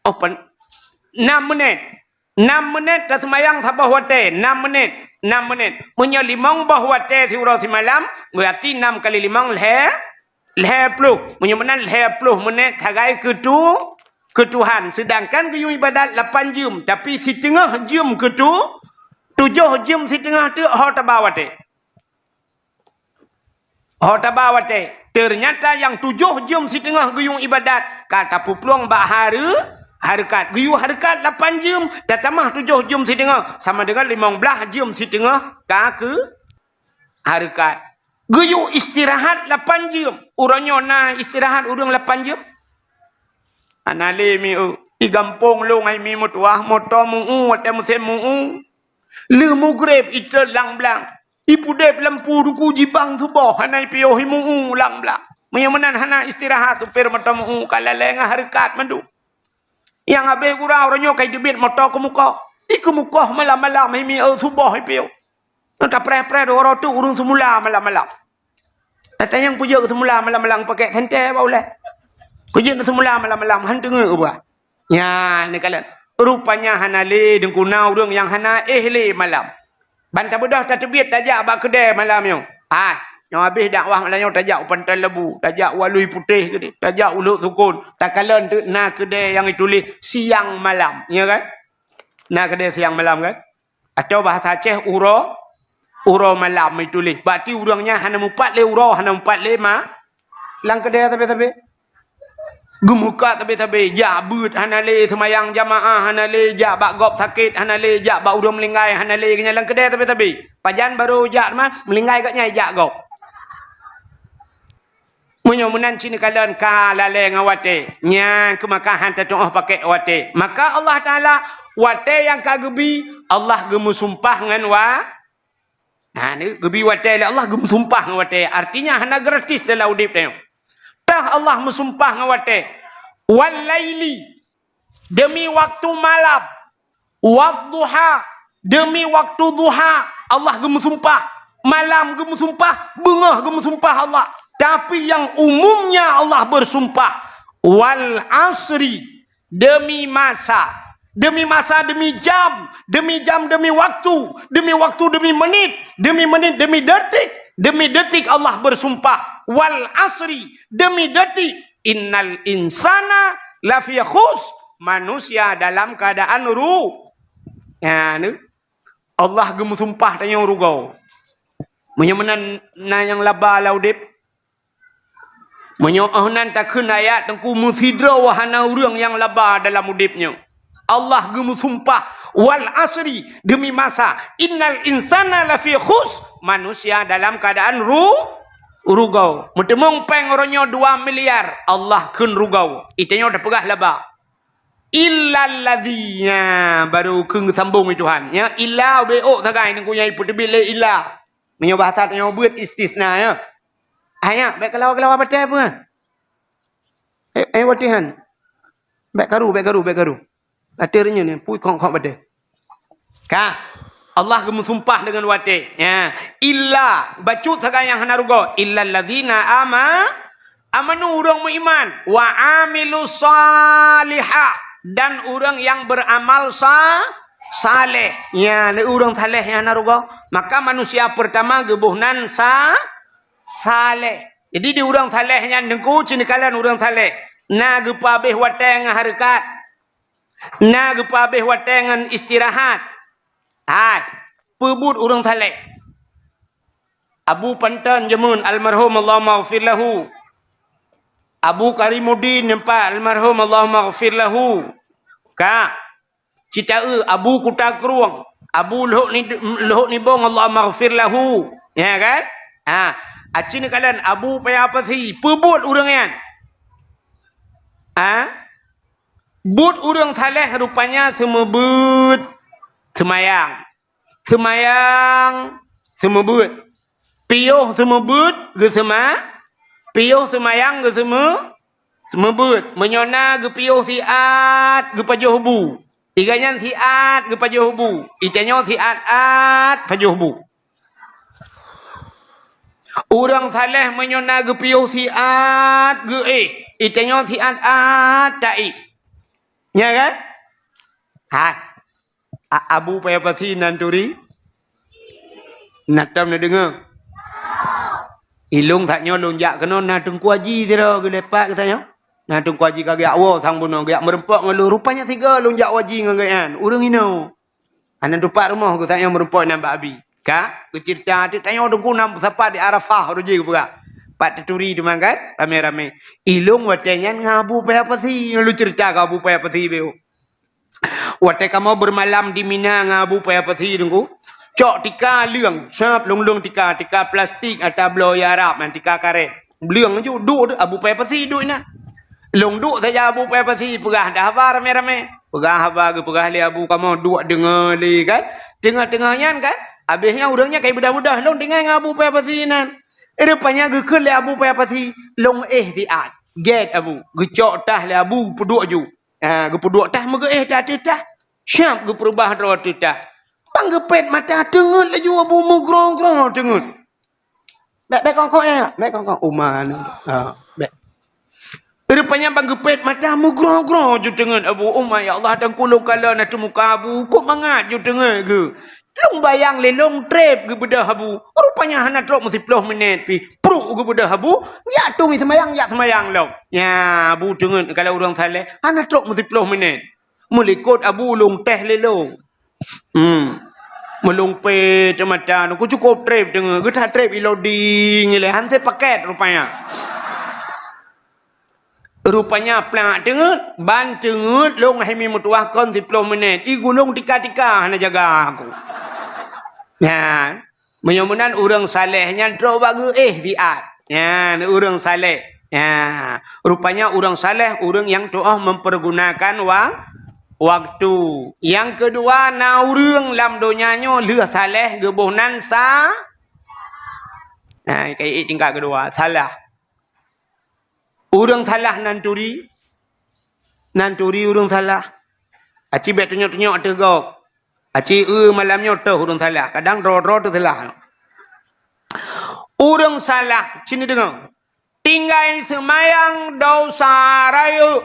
Oh, pen-, enam menit. Enam menit taseumayang saboh watée, enam menit. Nam menit. Meunyoe limong boh watée siuroe simalam, berarti nam kali limong lhée, lhée ploh. Meunyoe meunan lhée ploh menit sagai keu tu, keu Tuhan. Sedangkan geuyue ibadat lapan jeuem, tapi siteungoh jeuem keu tu, tujoh jeuem siteungoh teuk ho taba watée. Ho taba watée. Teunyata nyang tujoh jeuem siteungoh geuyue ibadat ka tapeuplueng bak hareu-, hareukat. Geuyue hareukat lapan jeuem, tatamah tujoh jeuem siteungoh, sama deungon limong blaih jeuem siteungoh ka keu hareukat. Geuyue istirahat lapan jeuem. Uroe nyoe na istirahat ureuëng lapan jeuem? Hana lé mieu. I gampông lôn hai mi meutuah, moto meu-u watée musém meu-u. Lheueh mugreb itot lam blang. Ipudeb lampu ruku jibang suboh hana ipiôh imu-u lam blang. Meunyoe meunan hana istirahat supir moto meu-u ka lalée ngon hareukat mandum. Nyang habéh gura uroe nyoe ka iteubiet moto keumukoh. Ikeumukoh malam-malam hai mi eu suboh ipiôh. Nyoe tapreh-preh dua uroe teuk ureuëng seumula malam-malam. Tatanyong peue jeuet seumula malam-malam pakek sentée bak ulée. Peue jeuet seumula malam-malam han teungeut ubah. Nyan neukalon. Rupanya hana lé deungkuna ureuëng nyang hana éh lé malam. Ban tabeudôh tateubiet tajak bak keudée malam nyoe. Ah, nyoe habéh dakwah malam nyoe tajak u Pantai Lebu, tajak u Alui Putéh keudeh, tajak u Lhok Sukon, takalon teuk na keudée nyang ituléh siang malam, ya kan? Na keudée siang malam kan? Atau bahasa Aceh uroe, uroe malam ituléh. Berarti ureuëng nyan hana mupat lé uroe, hana mupat lé ma-, lam keudée sabe-sabe. Geumukat sabe-sabe, jak beuet hana lé, seumayang jamaah hana lé, jak bak gob sakét hana lé, jak bak ureuëng meulinggai hana lé, keunyang lam keudée sabe-sabe. Pajan barô jak teuma, meulinggai gobnyan jak gob. Meunyoe meunan cit neukalon ka lalée ngon watée, nyan keuh maka han tatuoh pakek watée. Maka Allah Taala watée nyang ka geubi, Allah geumeusumpah ngon wa-, Ha, ni geubi watée lé Allah geumeusumpah ngon watée. Artinya hana gratis dalam udeb tanyoe. Tah Allah meusumpah ngon watée. Wal laili, demi waktu malam. Wadduha, demi waktu duha. Allah geumeusumpah. Malam geumeusumpah, beungoh geumeusumpah Allah. Tapi yang umumnya Allah bersumpah. Wal asri, demi masa, demi masa, demi jam, demi jam, demi waktu, demi waktu, demi menit, demi menit, demi detik, demi detik Allah bersumpah. Wal asri, demi detik. Innal insana lafi khus, manusia dalam keadaan ru-, ya, ni. Allah geumeusumpah tanyoe rugoe. Meunyoe meunan na nyang laba lam udeb, meunyoe 'oh nan takheun ayat teungku meusidroe hana ureuëng nyang laba dalam udeb nyoe. Allah geumeusumpah, "Wal asri," demi masa, "innal insana lafi khus," manusia dalam keadaan ru-, rugoe. Meuteumong péng uroe nyoe dua miliar, Allah kheun rugoe. Itanyoe tapeugah laba. Illalladzina, baru kheun geusambong lé Tuhan. Ya, illa ubé ôk sagai teungku nyang ipeuteubiet lé illa. Meunyoe bahasa tanyoe beuet istisna, ya. Hanya, bék kalawa-kalawa batée pun. Eh, eh, watée han. Bék karu, bék karu, bék karu. Ateueh reunyeun nyan, pui khok-khok batée. Ka. Allah geumeusumpah deungon watée. Ya. Illa, bacut sagai nyang hana rugoe. Illalladzina ama-, amanu, ureuëng meuiman. Wa amilus salihah, dan ureuëng nyang beuramal sa-, saleh. Ya, ni ureuëng saleh nyang hana rugoe. Maka manusia pertama geuboh nan sa-, saleh. Jadi di ureuëng saleh nyan teungku, cit neukalon ureuëng saleh. Na geupeuabéh watée ngon hareukat. Na geupeuabéh watée ngon istirahat. Hai, peubuet ureuëng saleh. Abu Panton jameun almarhum Allahumma ghfir lahu. Abu Karimuddin nyoe pat almarhum Allahumma ghfir lahu. Ka. Citaeu Abu Kuta Krueng, Abu Lhok Ni-, Lhok Nibong, Allahumma ghfir lahu. Ya kan? Ha, aci neukalon Abu Paya Pasi, peubuet ureuëng nyan. Ha? Buet ureuëng saleh rupanya seumeubeuet seumayang. Seumayang seumeubeuet. Piôh seumeubeuet geuseuma-, piôh seumayang geuseumeu-, seumeubeuet. Meunyoe na geupiôh siat geupajoh bu. Iga nyan siat geupajoh bu. Itanyoe siat-at pajoh bu. Ureuëng saleh meunyoe na geupiôh siat geuéh. Itanyoe siat-at taéh. Nya kan? Hai. A-, Abu Paya Pasi nan turi. Na tom neudeungoe? Ilong saat nyoe lôn jak keunoe na Teungku Haji sidroe geulepat geutanyoe. Na Teungku Haji ka geujak woe sang bunoe geujak meurumpok ngon lôn. Rupanya sigoe lôn jak haji ngon geuhnyan. Ureuëng inoe. Hana tupat rumoh geuh saat nyoe meurumpok nan bak Abi. Ka geuceurita teuk tanyoe Teungku na sapat di Arafah uroe jih geupeugah. Pat teuturi teuma kan ramé-ramé. Ilong watée nyan ngon Abu Paya Pasi, lôn ceurita keu Abu Paya Pasi beu. Watée kamoe beumalam di Mina ngon Abu Paya Pasi Teungku, cok tika leueng, sab lôn-lôn tika, tika plastik ata bloe Arab nyan, tika karét. Leueng ju duek Abu Paya Pasi duek inan. Lôn duek saja Abu Paya Pasi peugah dah haba ramé-ramé. Peugah haba geupeugah lé Abu kamoe duek deungoe lé kan. Teungoh-teungoh nyan kan, habéh nyan ureuëng nyan kai beudah-beudah lôn tinggai ngon Abu Paya Pasi inan. Rupanya geukheun lé Abu Paya Pasi, lôn éh siat. Gét Abu, geucok tah lé Abu peuduek ju. Ha, geupeuduek tah meugeuéh tah ateueh tah. Siab geupeurubah droe ateueh tah. Ban geupét mata teungeut laju Abu meugroe-groe teungeut. Bék, bék kongkong ya, bék kongkong uma ni. Ha, bék. Rupanya ban geupét mata meugroe-groe ju teungeut Abu uma, ya Allah dan kulung kala na teumuka Abu, kok mangat ju teungeut geuh. Lôn bayang lé lôn treb geubeudoh Abu. Rupanya hana trok meusiploh minét pih. Pruk geubeudoh Abu, jak tueng seumayang, jak seumayang lom. Nya, Abu teungeut kalau ureuëng saleh, hana trok meusiploh minét. Meulikot Abu lôn teh lé lôn. Hmm. Meulungpe teumata nyoe, ku cukop treb teungeut, geutha treb ilodi ngilai, han se paket rupanya. Rupanya plak teungeut, ban teungeut lôn hai mi meutuwah kon siploh minét. I gulong tika-tika hana jaga aku. Nyan, meunyoe meunan ureuëng saleh nyan trok bak geuéh siat. Nyan, ureuëng saleh. Nyan, rupanya ureuëng saleh ureuëng nyang tuoh mempergunakan wa-, waktu. Nyang keudua, na ureuëng lam donya nyoe lheueh saleh geuboh nan sa-, nah, kayée tingkat keudua, salah. Ureuëng salah nan turi, nan turi ureuëng salah. Aci bék tunyok-tunyok ateueh gob. Aci eu malam nyoe teuh ureuëng salah. Kadang droe-droe teuh salah. Ureuëng salah, sini deungoe. Tinggai seumayang dosa rayeuk.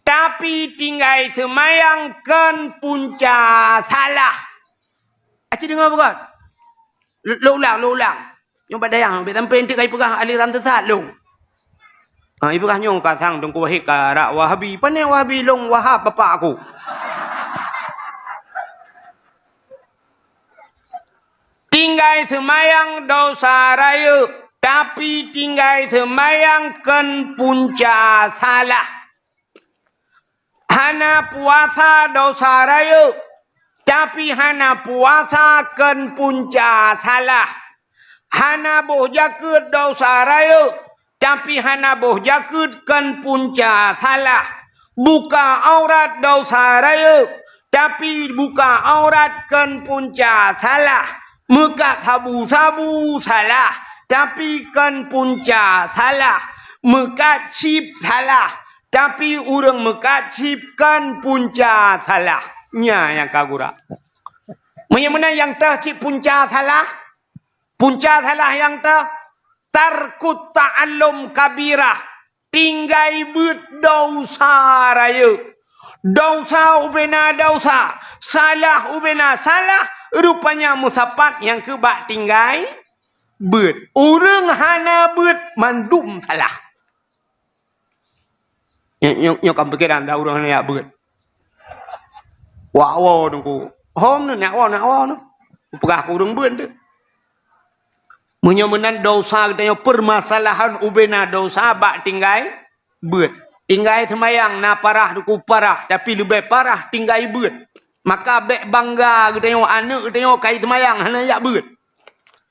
Tapi tinggai seumayang kon punca salah. Aci deungoe bukan? Lo-, lo ulang, lo ulang. Nyoe bak dayah, bèk sampai enteuk ka ipeugah aliran sesat lôn. Ha, ipeugah nyoe ka sang Teungku Wahid ka rak Wahabi. Pane Wahabi lôn Wahab bapak aku. Tinggai seumayang dosa rayeuk, tapi tinggai seumayang kon punca salah. Hana puasa dosa rayeuk, tapi hana puasa kon punca salah. Hana boh jakeuet dosa rayeuk, tapi hana boh jakeuet kon punca salah. Buka aurat dosa rayeuk, tapi buka aurat kon punca salah. Meukat sabu-sabu salah, tapi kon punca salah. Meukat chip salah, tapi ureuëng meukat chip kon punca salah. Nya nyang ka gura. Meunyoe meunan nyang teuh cit punca salah, punca salah nyang teuh, tarkut ta'allum kabirah, tinggai beuet dosa rayeuk. Dosa ubena dosa, salah ubena salah, rupanya meusapat nyang keu bak tinggai beuet. Ureuëng hana beuet mandum salah. Nyoe, nyoe, nyoe ka pikiran dah ureuëng hana jak beuet. Wak woe Teungku. Hom nyoe, nyak woe, nyak woe nyoe. Peugah keu ureuëng beuet tu. Meunyoe meunan dosa geutanyoe, permasalahan ubena dosa bak tinggai beuet. Tinggai seumayang na parah Teungku, parah, tapi leubeh parah tinggai beuet. Maka bék bangga geutanyoe, aneuëk geutanyoe kai seumayang hana jak beuet.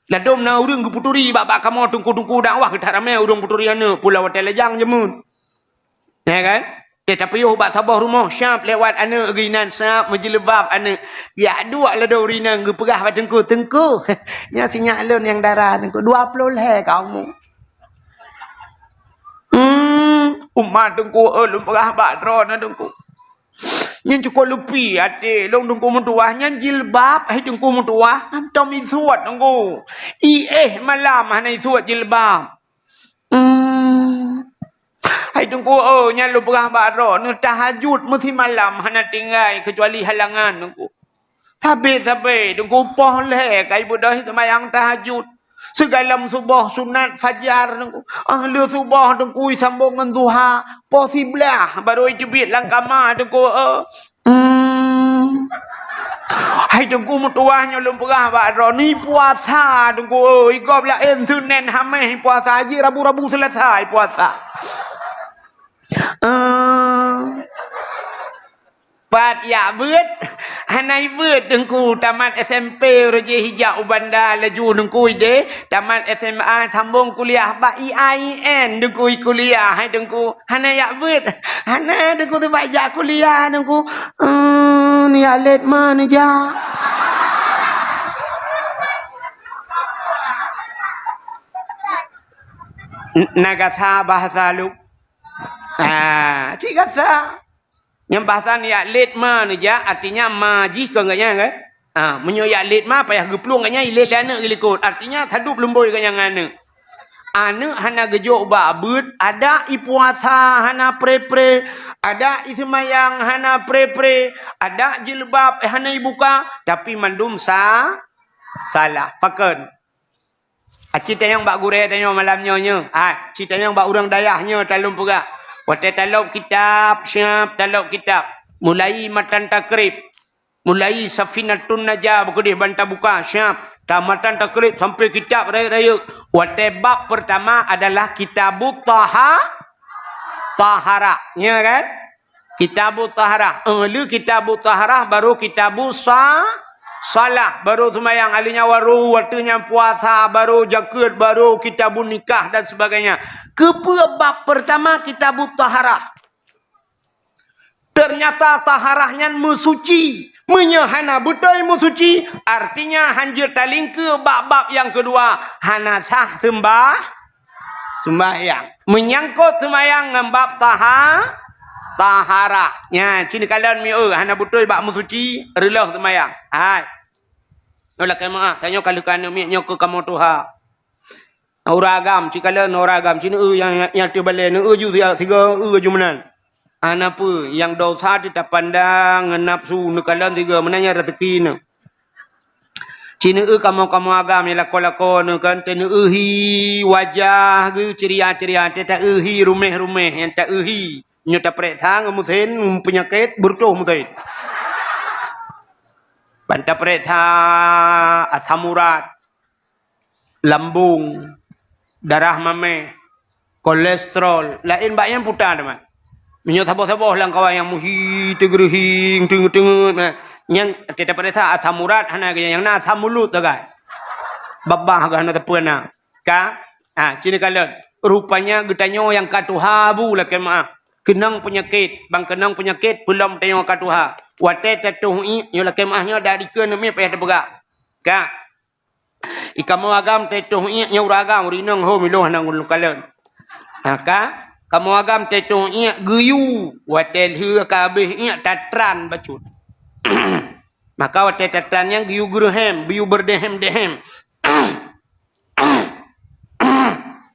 Ladôm na ureuëng geupeuturi bak-bak kamoe teungku-teungku dakwah, geutak ramé ureuëng peuturi aneuëk, pula watée lajang jameun. Ya kan? Teuh tapiôh bak saboh rumoh, siab lewat aneuëk geuh inan, siab meujileubab aneuëk. Geujak duek ladôm ureuëng inong geupeugah bak teungku, "Teungku, nyan si nyak lôn nyang dara teungku, dua ploh lhée ka umu." Hmm, uma teungku, eh, lôn peugah bak droeneuh teungku. Nyan cukôp leupi até lôn teungku meutuwah, nyan jilbab hai teungku meutuwah, hantom isuet teungku. Iéh malam hana isuet jilbab. Hmm. Hai teungku, oh, nyan lôn peugah bak droeneuh, tahajud meusimalam hana tinggai keucuali halangan teungku. Sabe-sabe, Teungku, poh lhèe ka ibeudôh seumayang tahajud. Sigohlom suboh sunat fajar, Teungku. Ah, lheuh suboh, Teungku, sambông ngon duha. Poh siblaih, barô iteubiet lam kama, Teungku, eh. Hmm. Hai Teungku, meutuwah nyoe lôn peugah bak droeneuh, puasa Teungku, eh, gob laén Senin Hamis puasa, jih Rabu-Rabu Selasa puasa. Eh. Pat jak beuet, hana ibeuet Teungku, tamat S M P uroe jih ijak u Banda laju Teungku ideh, tamat S M A sambông kuliah bak I A I N Teungku kuliah, hai Teungku. Hana jak beuet. Hana Teungku, teuma jak kuliah Teungku. Emm, jak lét ma neujak. N-, na gasa bahasa lu. Ah, cit gasa. Nyang bahasa jak lét ma neujak, artinya ma jih kon gobnyan kan? Ah, meunyoe jak lét ma payah geuplueng gobnyan, ilét lé aneuk geulikot. Artinya sadub lumbôi gobnyan ngon aneuk. Aneuk hana geujok bak beuet, adak ipuasa hana pre-pre, adak iseumayang hana pre-pre, adak jilbab hana ibuka, tapi mandum sa-, salah. Pakon? Aci tanyong bak gurée tanyoe malam nyoe nyoe. Ha, ci tanyong bak ureuëng dayah nyoe talôn peugah. Watée talop kitab, siab talop kitab. Mulai matan takrib. Mulai Safinatun Najah beukeudeh ban tabuka, siab. Tamatan takrib sampai kitab rayeuk-rayeuk. Watée bab pertama adalah kitabut taha-, taharah. Nya kan? Kitabut taharah. Eh, le kitabut taharah, baru kitabus sa-, salah, baru seumayang, ahli nyan baru watée nyan puasa, baru jakeuet, baru kitabun nikah dan sebagainya. Keupeue bab pertama kitabut taharah? Ternyata taharah nyan meusuci. Meunyoe hana beutôi meusuci, artinya hanjeuet talingkeue bak bab nyang keudua, hana sah seumbah-, Seumayang. Meunyangkot seumayang ngon bab taha-, taharah. Nya, ci neukalon mieu, hana beutôi bak meusuci, reuloh seumayang. Hai. Nyoe lakée meuáh, tanyoe ka lheueh keu aneuk miet nyoe keu kamoe tuha. Ureuëng agam, ci kalon ureuëng agam, ci neueu nyang, nyang teubalée, neueu ju siga, eu ju meunan. Hana peue, nyang dosa teuh tapandang ngon nafsu, neukalon siga, meunan nyan raseuki neuh. Ci neueu kamoe-kamoe agam nyang lakoe-lakoe nyoe kan, teuh neueu hi wajah geuh ceria-ceria, teuh taeu hi ruméh-ruméh nyang taeu hi. Nyoe tapareksa ngon meusén, ngon peunyakét, beureutoh meusén. Ban tapareksa asam urat, lambung, darah maméh, kolesterol, laén bak nyan puta teuma. Meunyoe saboh-saboh lam kawan nyang muhi, teugeureuhing, teungeut-teungeut, nah, nyan teuta pareksa asam urat hana, nyang na asam mulut sagai. Babah geuh hana teupeu na. Ka? Ha, ci neukalon. Rupanya geutanyoe nyang ka tuha bu lakée meuáh. Keunong peunyakét, ban keunong peunyakét peulom tanyoe ka tuha. Watée tatoh iék, nyoe lakée meuáh nyoe dak dikeue neumi payah teupeugah. Ka? I kamoe agam teutoh iék nyoe ureuëng agam, ureuëng inong ho miloh hana ulôn kalon. Maka kamoe agam teutoh iék geuyue, watée lheueh ka habéh iék tatran bacut. Maka watée tatran nyan geuyue geureuhem, geuyue beudehem-dehem.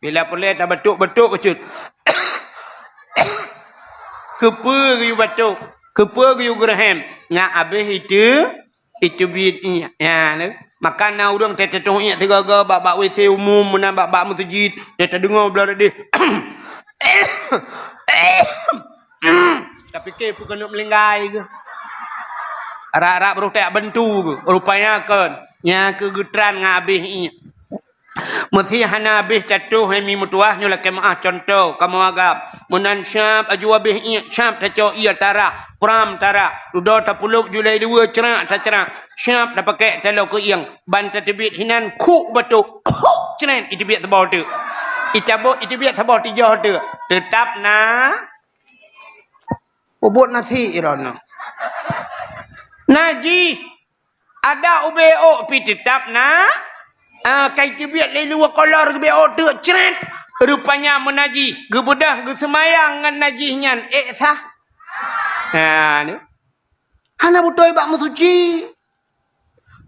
Bila peureulée tabatuk-batuk bacut. Keupeue geuyue batuk? Keupeue geuyue geureuhem? Ngat habéh itu Itu biet iék. Ya, ne. Maka na ureuëng teutoh iék sigoe-goe bak, bak W C umum, meunan bak, bak meuseujid, ya tadeungoe bloe deh. Tapike peue keuneuk meulinggai keuh. Rak-rak beureuh tajak bantu keuh. Rupanya kon. Nya keuh geutran ngon abéh iék. Meusé hana habéh tatoh hai mi meutuwah nyoe lakée meuáh cuntoh kamoe agam. Meunan syab aju habéh iék, syab tacok ié tarah, pram tarah, dudoe tapulop julai dua, crak tacrak, syab tapakek taloe keu iéng, ban tateubiet hinan khuk batok, khuk cret iteubiet saboh teuk. Itabok iteubiet saboh tijoh teuk. Teutap na bubut nasi irono. Najih. Ada ubé ôk pi teutap na, ah, kai teubiet lé luwa kolor geubé ôk teuk cret. Rupanya meunajih, geubeudôh geuseumayang ngon najih nyan, ék sah? Ha, ni. Hana beutôi bak meusuci.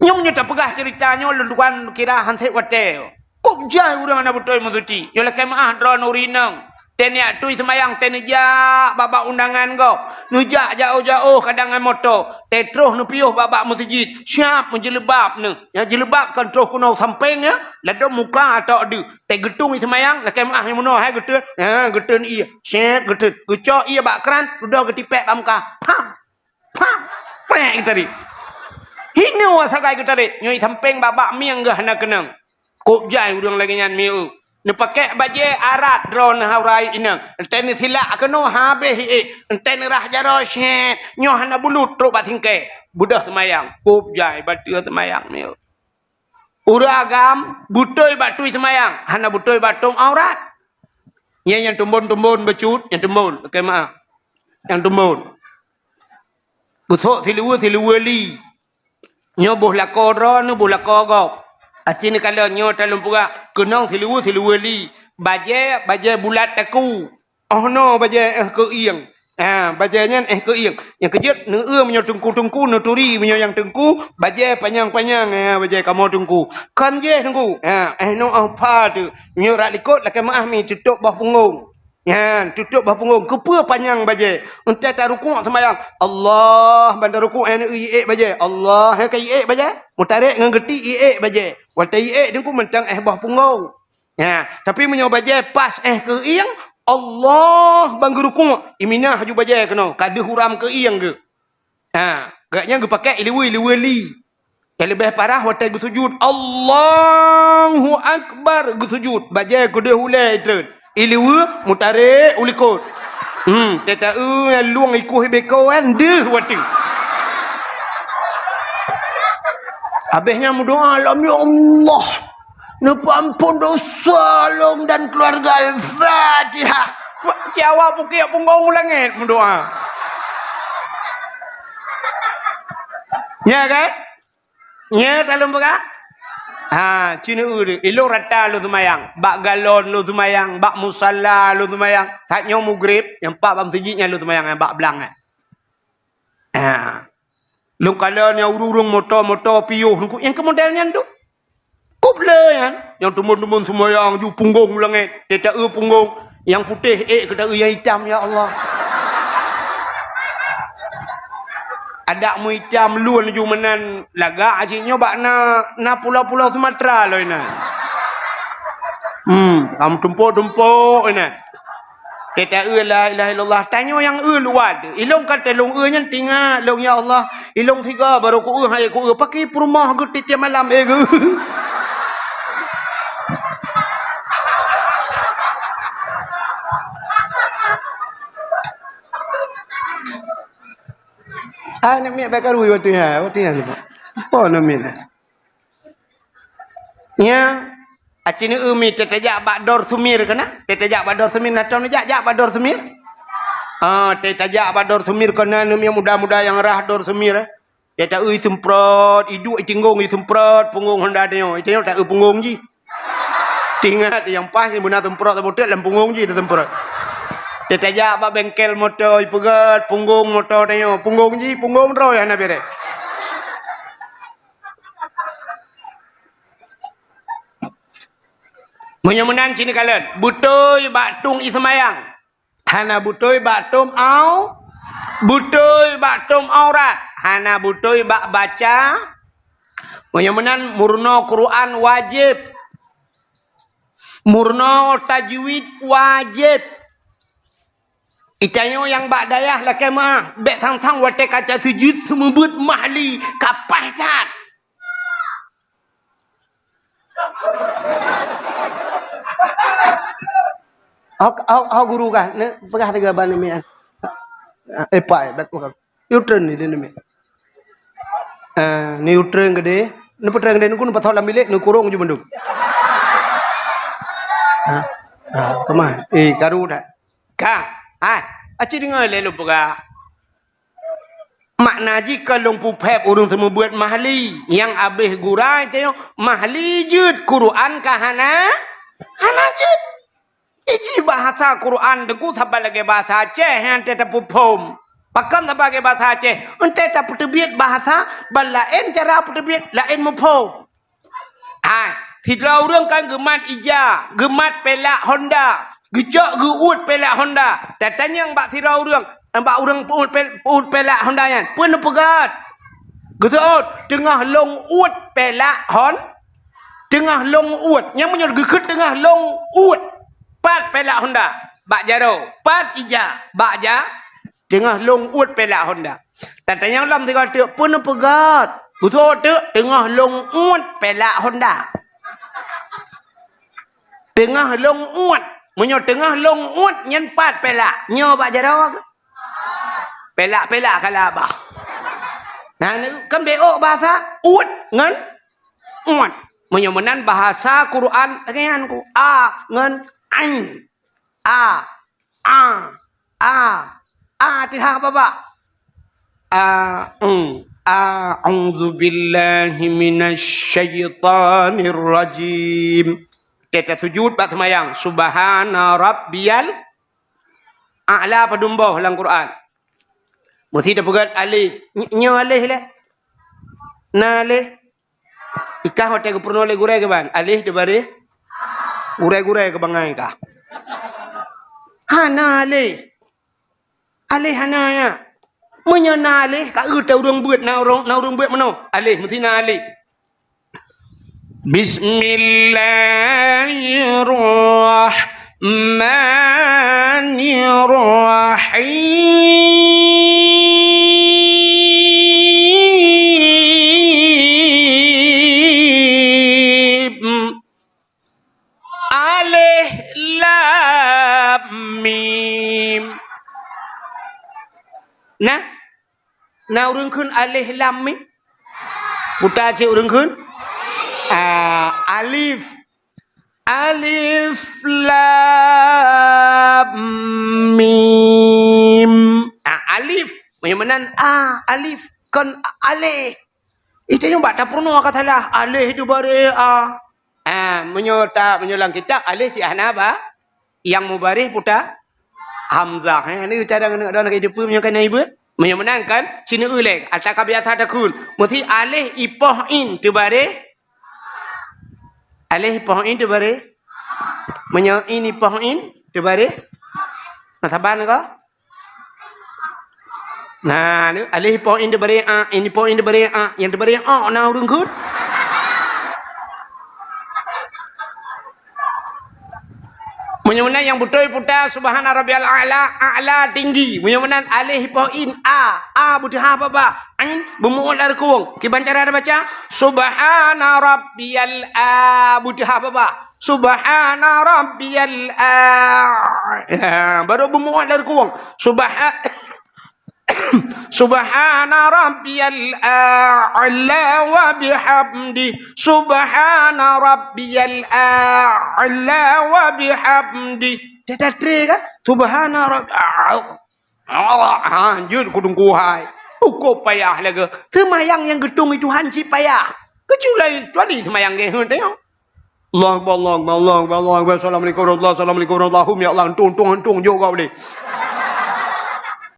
Nyoe meunyoe tapeugah ceurita nyoe lôn tuan kira hansét watée. Kok jai ureuëng hana beutôi meusuci? Nyoe lakée meuáh droeneuh ureuëng inong. Teuh neujak tui seumayang, teuh neujak bak-bak undangan gob. Neujak jaoh-jaoh kadang ngon moto. Teuh troh neupiôh bak-bak meuseujid. Siap meujeuleubaab neuh. Nyang jeuleubaab kon troh keunoe sampéng nyan, ladôm muka atau deuh. Teuh geutung ie seumayang, lakée meu'ah nyang meunoe hai geuteun. Ha, geuteun ie. Sét geuteun. Geucok ie bak kran, dudoe geutipék bak muka. Pam! Pam! Pék geutarék. Hinoe sagai geutarék. Nyoe ie sampéng bak-bak mieng geuh hana keunong. Kôb jai ureuëng lagée nyan mieu. Neupakék bajée arat droeneuh haurai inong. Entée neusilak keunoe habéh iék. Entée neurah jaroe sét. Nyoe hana bulut trok bak singkée. Beudôh seumayang. Kôb jai bateu seumayang mieu. Ureuëng agam beutôi bak tui seumayang. Hana beutôi bak tom aurat. Nyan nyang tumbon-tumbon bacut, nyang tumbon. Lakée meu'ah. Nyang tumbon. Beusok siluweue, siluweue li. Nyoe boh lakoe droeneuh, boh lakoe gob. Aci neukalon nyoe talôn peugah, keunong siluweue, siluweue li. Bajée, bajée bulat takue. Oh noe bajée éh keu ieng. Ha, bajée nyan éh keu ieng. Nyang keujeuet neueu meunyoe teungku-teungku, neuturi meunyoe nyang teungku, bajée panyang-panyang, ha, bajée kamoe teungku. Kon jéh teungku. Ha, éh noe éh pha teuh. Meunyoe rak likot lakée meu'ah mi tutôb boh punggong. Nyan, tutôb boh punggong. Keupeue panyang bajée? Entée tarukuk seumayang, Allah, ban tarukuk nyan iék bajée. Allah, nyan ka iék bajée. Meutarek ngon geuti iék bajée. Watée iék teungku mantong éh boh punggong. Nyan, tapi meunyoe bajée pas éh keu ieng, Allah, ban geurukuk, iminah aju bajée keunoe, ka deuh uram keu ieng geuh. Ha, gobnyan geupakék iluweue, iluweue li. Nyang leubeh parah watée geusujut, Allahu Akbar, geusujut. Bajée keudeh ulée treun. Iluweue meutarek u likot. Hmm, teuh taeu lueng ikoh ibeko kan deuh watée. Habéh nyan meudoa lom, "Ya Allah, neupeuamphon dosa lôn dan keuluwarga." Al-Fatihah. Siawa pukiek punggong u langét meudoa. Nya kan? Nya ka lôn peugah? Ha, ci neueu ilôn rata lôn seumayang. Bak galon lôn seumayang, bak musala lôn seumayang. That nyoe mugreb, nyang pat bak meuseujid nyan lôn seumayang, nyang bak blang nyan. Ha. Lôn kalon nyang ureuëng-ureuëng moto-moto piôh nyan, nyang keu model nyan tu. Kôb le nyan, nyang teumon-teumon seumayang ju punggong u langét, teuh taeu punggong, nyang putéh ék keu taeu nyang itam, ya Allah. Adak meuitam lôn ju meunan lagak cit nyoe bak na, na pulo-pulo Sumatera lôn inan. Hmm, lam tumpok-tumpok inan. Teuh taeu la ilaha illallah. Tanyoe nyang eu luwa teuh. Ilôn ka teuh lôn eu nyan tingat lôn, ya Allah. Ilôn sigoe barô ku eu, hai ku eu. Pakri peurumoh geuh tiep-tiep malam, eh, geuh. Ah, nak miet bak karu waktu nyan, waktu nyan. Apa nak miet? Nya, aci neueu mi teuh tajak bak Dor Sumir keunan? Teuh tajak bak Dor Sumir, na tom jak, jak bak Dor Sumir? Ah, teuh tajak bak Dor Sumir keunan, neumi muda-muda nyang rhah Dor Sumir, eh. Teuh taeu iseumprot, iduek itinggong iseumprot, punggong honda tanyoe. Itanyoe taeu punggong jih. Tingat nyang pas nyang beuna seumprot saboh teuk lam punggong jih taseumprot. Teuh tajak bak bengkel moto, ipeugöt punggong moto tanyoe. Punggong jih, punggong droe hana bereh. Meunyoe meunan ci neukalon, beutôi bak tueng ie seumayang. Hana beutôi bak tom au-, beutôi bak tom aurat. Hana beutôi bak baca. Meunyoe meunan meurunoe Quran wajéb. Meurunoe tajwid wajéb. Itanyoe nyang bak dayah lakée meu'ah, bék sang-sang watée ka tasujut seumeubeuet mahli ka paih that. Hok, hok, hok guru kah? Neupeugah tiga ban namiet. Eh, pai, bet bukan. Neutron ni dia namiet. Ah, neutron gede. Neutron gede, neukun patah lam bilik, neukurong je mandum. Ha? Ha, kemah? Eh, karu dah. Ka, hai, aci deungoe lé lôn peugah. Makna jih ka lôn peuphép ureuëng seumeubeuet mahli, nyang abéh gura tanyoe, mahli jeuet, Quran ka hana, hana jeuet. Iji bahasa Quran teungku saban lagée bahasa Aceh nyang teuh tapeuphom. Pakon saban lagée bahasa Aceh, entée tapeuteubiet bahasa, ban laén cara peuteubiet, laén muphom. Hai, sidroe ureuëng kan geumat ija, geumat pelak Honda. Geucok geuuet peulak honda. Tatanyong bak sidroe ureuëng, bak ureuëng peuuet pel-, peuuet peulak honda nyan, "Peue neupeugét?" Geuseuôt, "Teungoh lôn uet peulak hon-, teungoh lôn uet." Nyang meunyoe geukheun teungoh lôn uet, pat peulak honda? Bak jaroe. Pat ija? Bak ja-, teungoh lôn uet peulak honda. Tatanyong lom sigoe teuk, "Peue neupeugét?" Geuseuôt teuk, "Teungoh lôn uet peulak honda." Teungoh lôn uet. Meunyoe teungoh lôn uet nyan pat peulak? Nyoe bak jaroe keuh? Peulak-peulak kala bah. Nah, kan beuôk bahasa uet ngon uet. Meunyoe meunan bahasa Quran lagée nyan keuh. A ngon ain. A, a, a, a, teuhah babah. A, eng, a'udzubillahi minasyaitonirrajim. Teuka sujud bak seumayang, "Subhana rabbiyal a'la," padum boh lam Quran. Meusti tapeugét alih. Ny-, nyoe alih lé? Na alih? Ikah watée geupeurunoe lé gurée keuban, alih teubaréh gurée-gurée keu bangai kah. Hana alih. Alih hana nyan. Meunyoe na alih, ka eu teu ureuëng beuet, na ureuëng, na ureuëng beuet meunoe. Alih, meusti na alih. Bismillahirrahmanirrahim. Alif lam mim. Nah, na ureuëng kheun alif lam mim? Puta cit ureuëng kheun? Ah, alif. Alif lam mim. Ah, alif. Meunyoe meunan a, alif, kon alif. Itu nyang bak tapeurunoe ka salah. Alif itu baréh a. Ah, meunyoe ta, meunyoe lam kitab alif cit hana ba, nyang mubaréh puta hamzah. Eh, ni cara ngeuneuek droe lagée teupeu meunyoe kana ibeut. Meunyoe meunan kan, ci neueu lé, ata ka biasa takheun. Meusti alif ipoh in teubaréh. Alif ipoh in teubaréh. Meunyoe in ipoh in teubaréh. Na saban ka? Nah, ni alif ipoh in teubaréh a, in ipoh in teubaréh a, nyang teubaréh o na ureuëng kheun. Meunyoe meunan nyang beutôi puta subhana rabbiyal a'la, a'la tinggi. Meunyoe meunan alif ipoh in a, a beuteuhah babah, ain beumuot lam rukung. Kiban cara tabaca? Subhana rabbiyal a beuteuhah babah. Subhana rabbiyal a. Ha, baru beumuat lam rukung. Subha-, Subhana rabbiyal a'la wa bihamdi. Subhana rabbiyal a'la wa bihamdi. Dah, dah, kan? Subhana rabb-, Allah, ha, jeuet ku teungku hai. Ukoe payah lagée. Seumayang nyang geutung itu han cit payah. Kecuali, kecuali seumayang geuh, tengok. Allahu Akbar, Allahu Akbar, Allahu Akbar, Allahu Akbar. Assalamualaikum warahmatullahi, assalamualaikum warahmatullahi. Ya Allah, untung, untung, untung, jok kau boleh.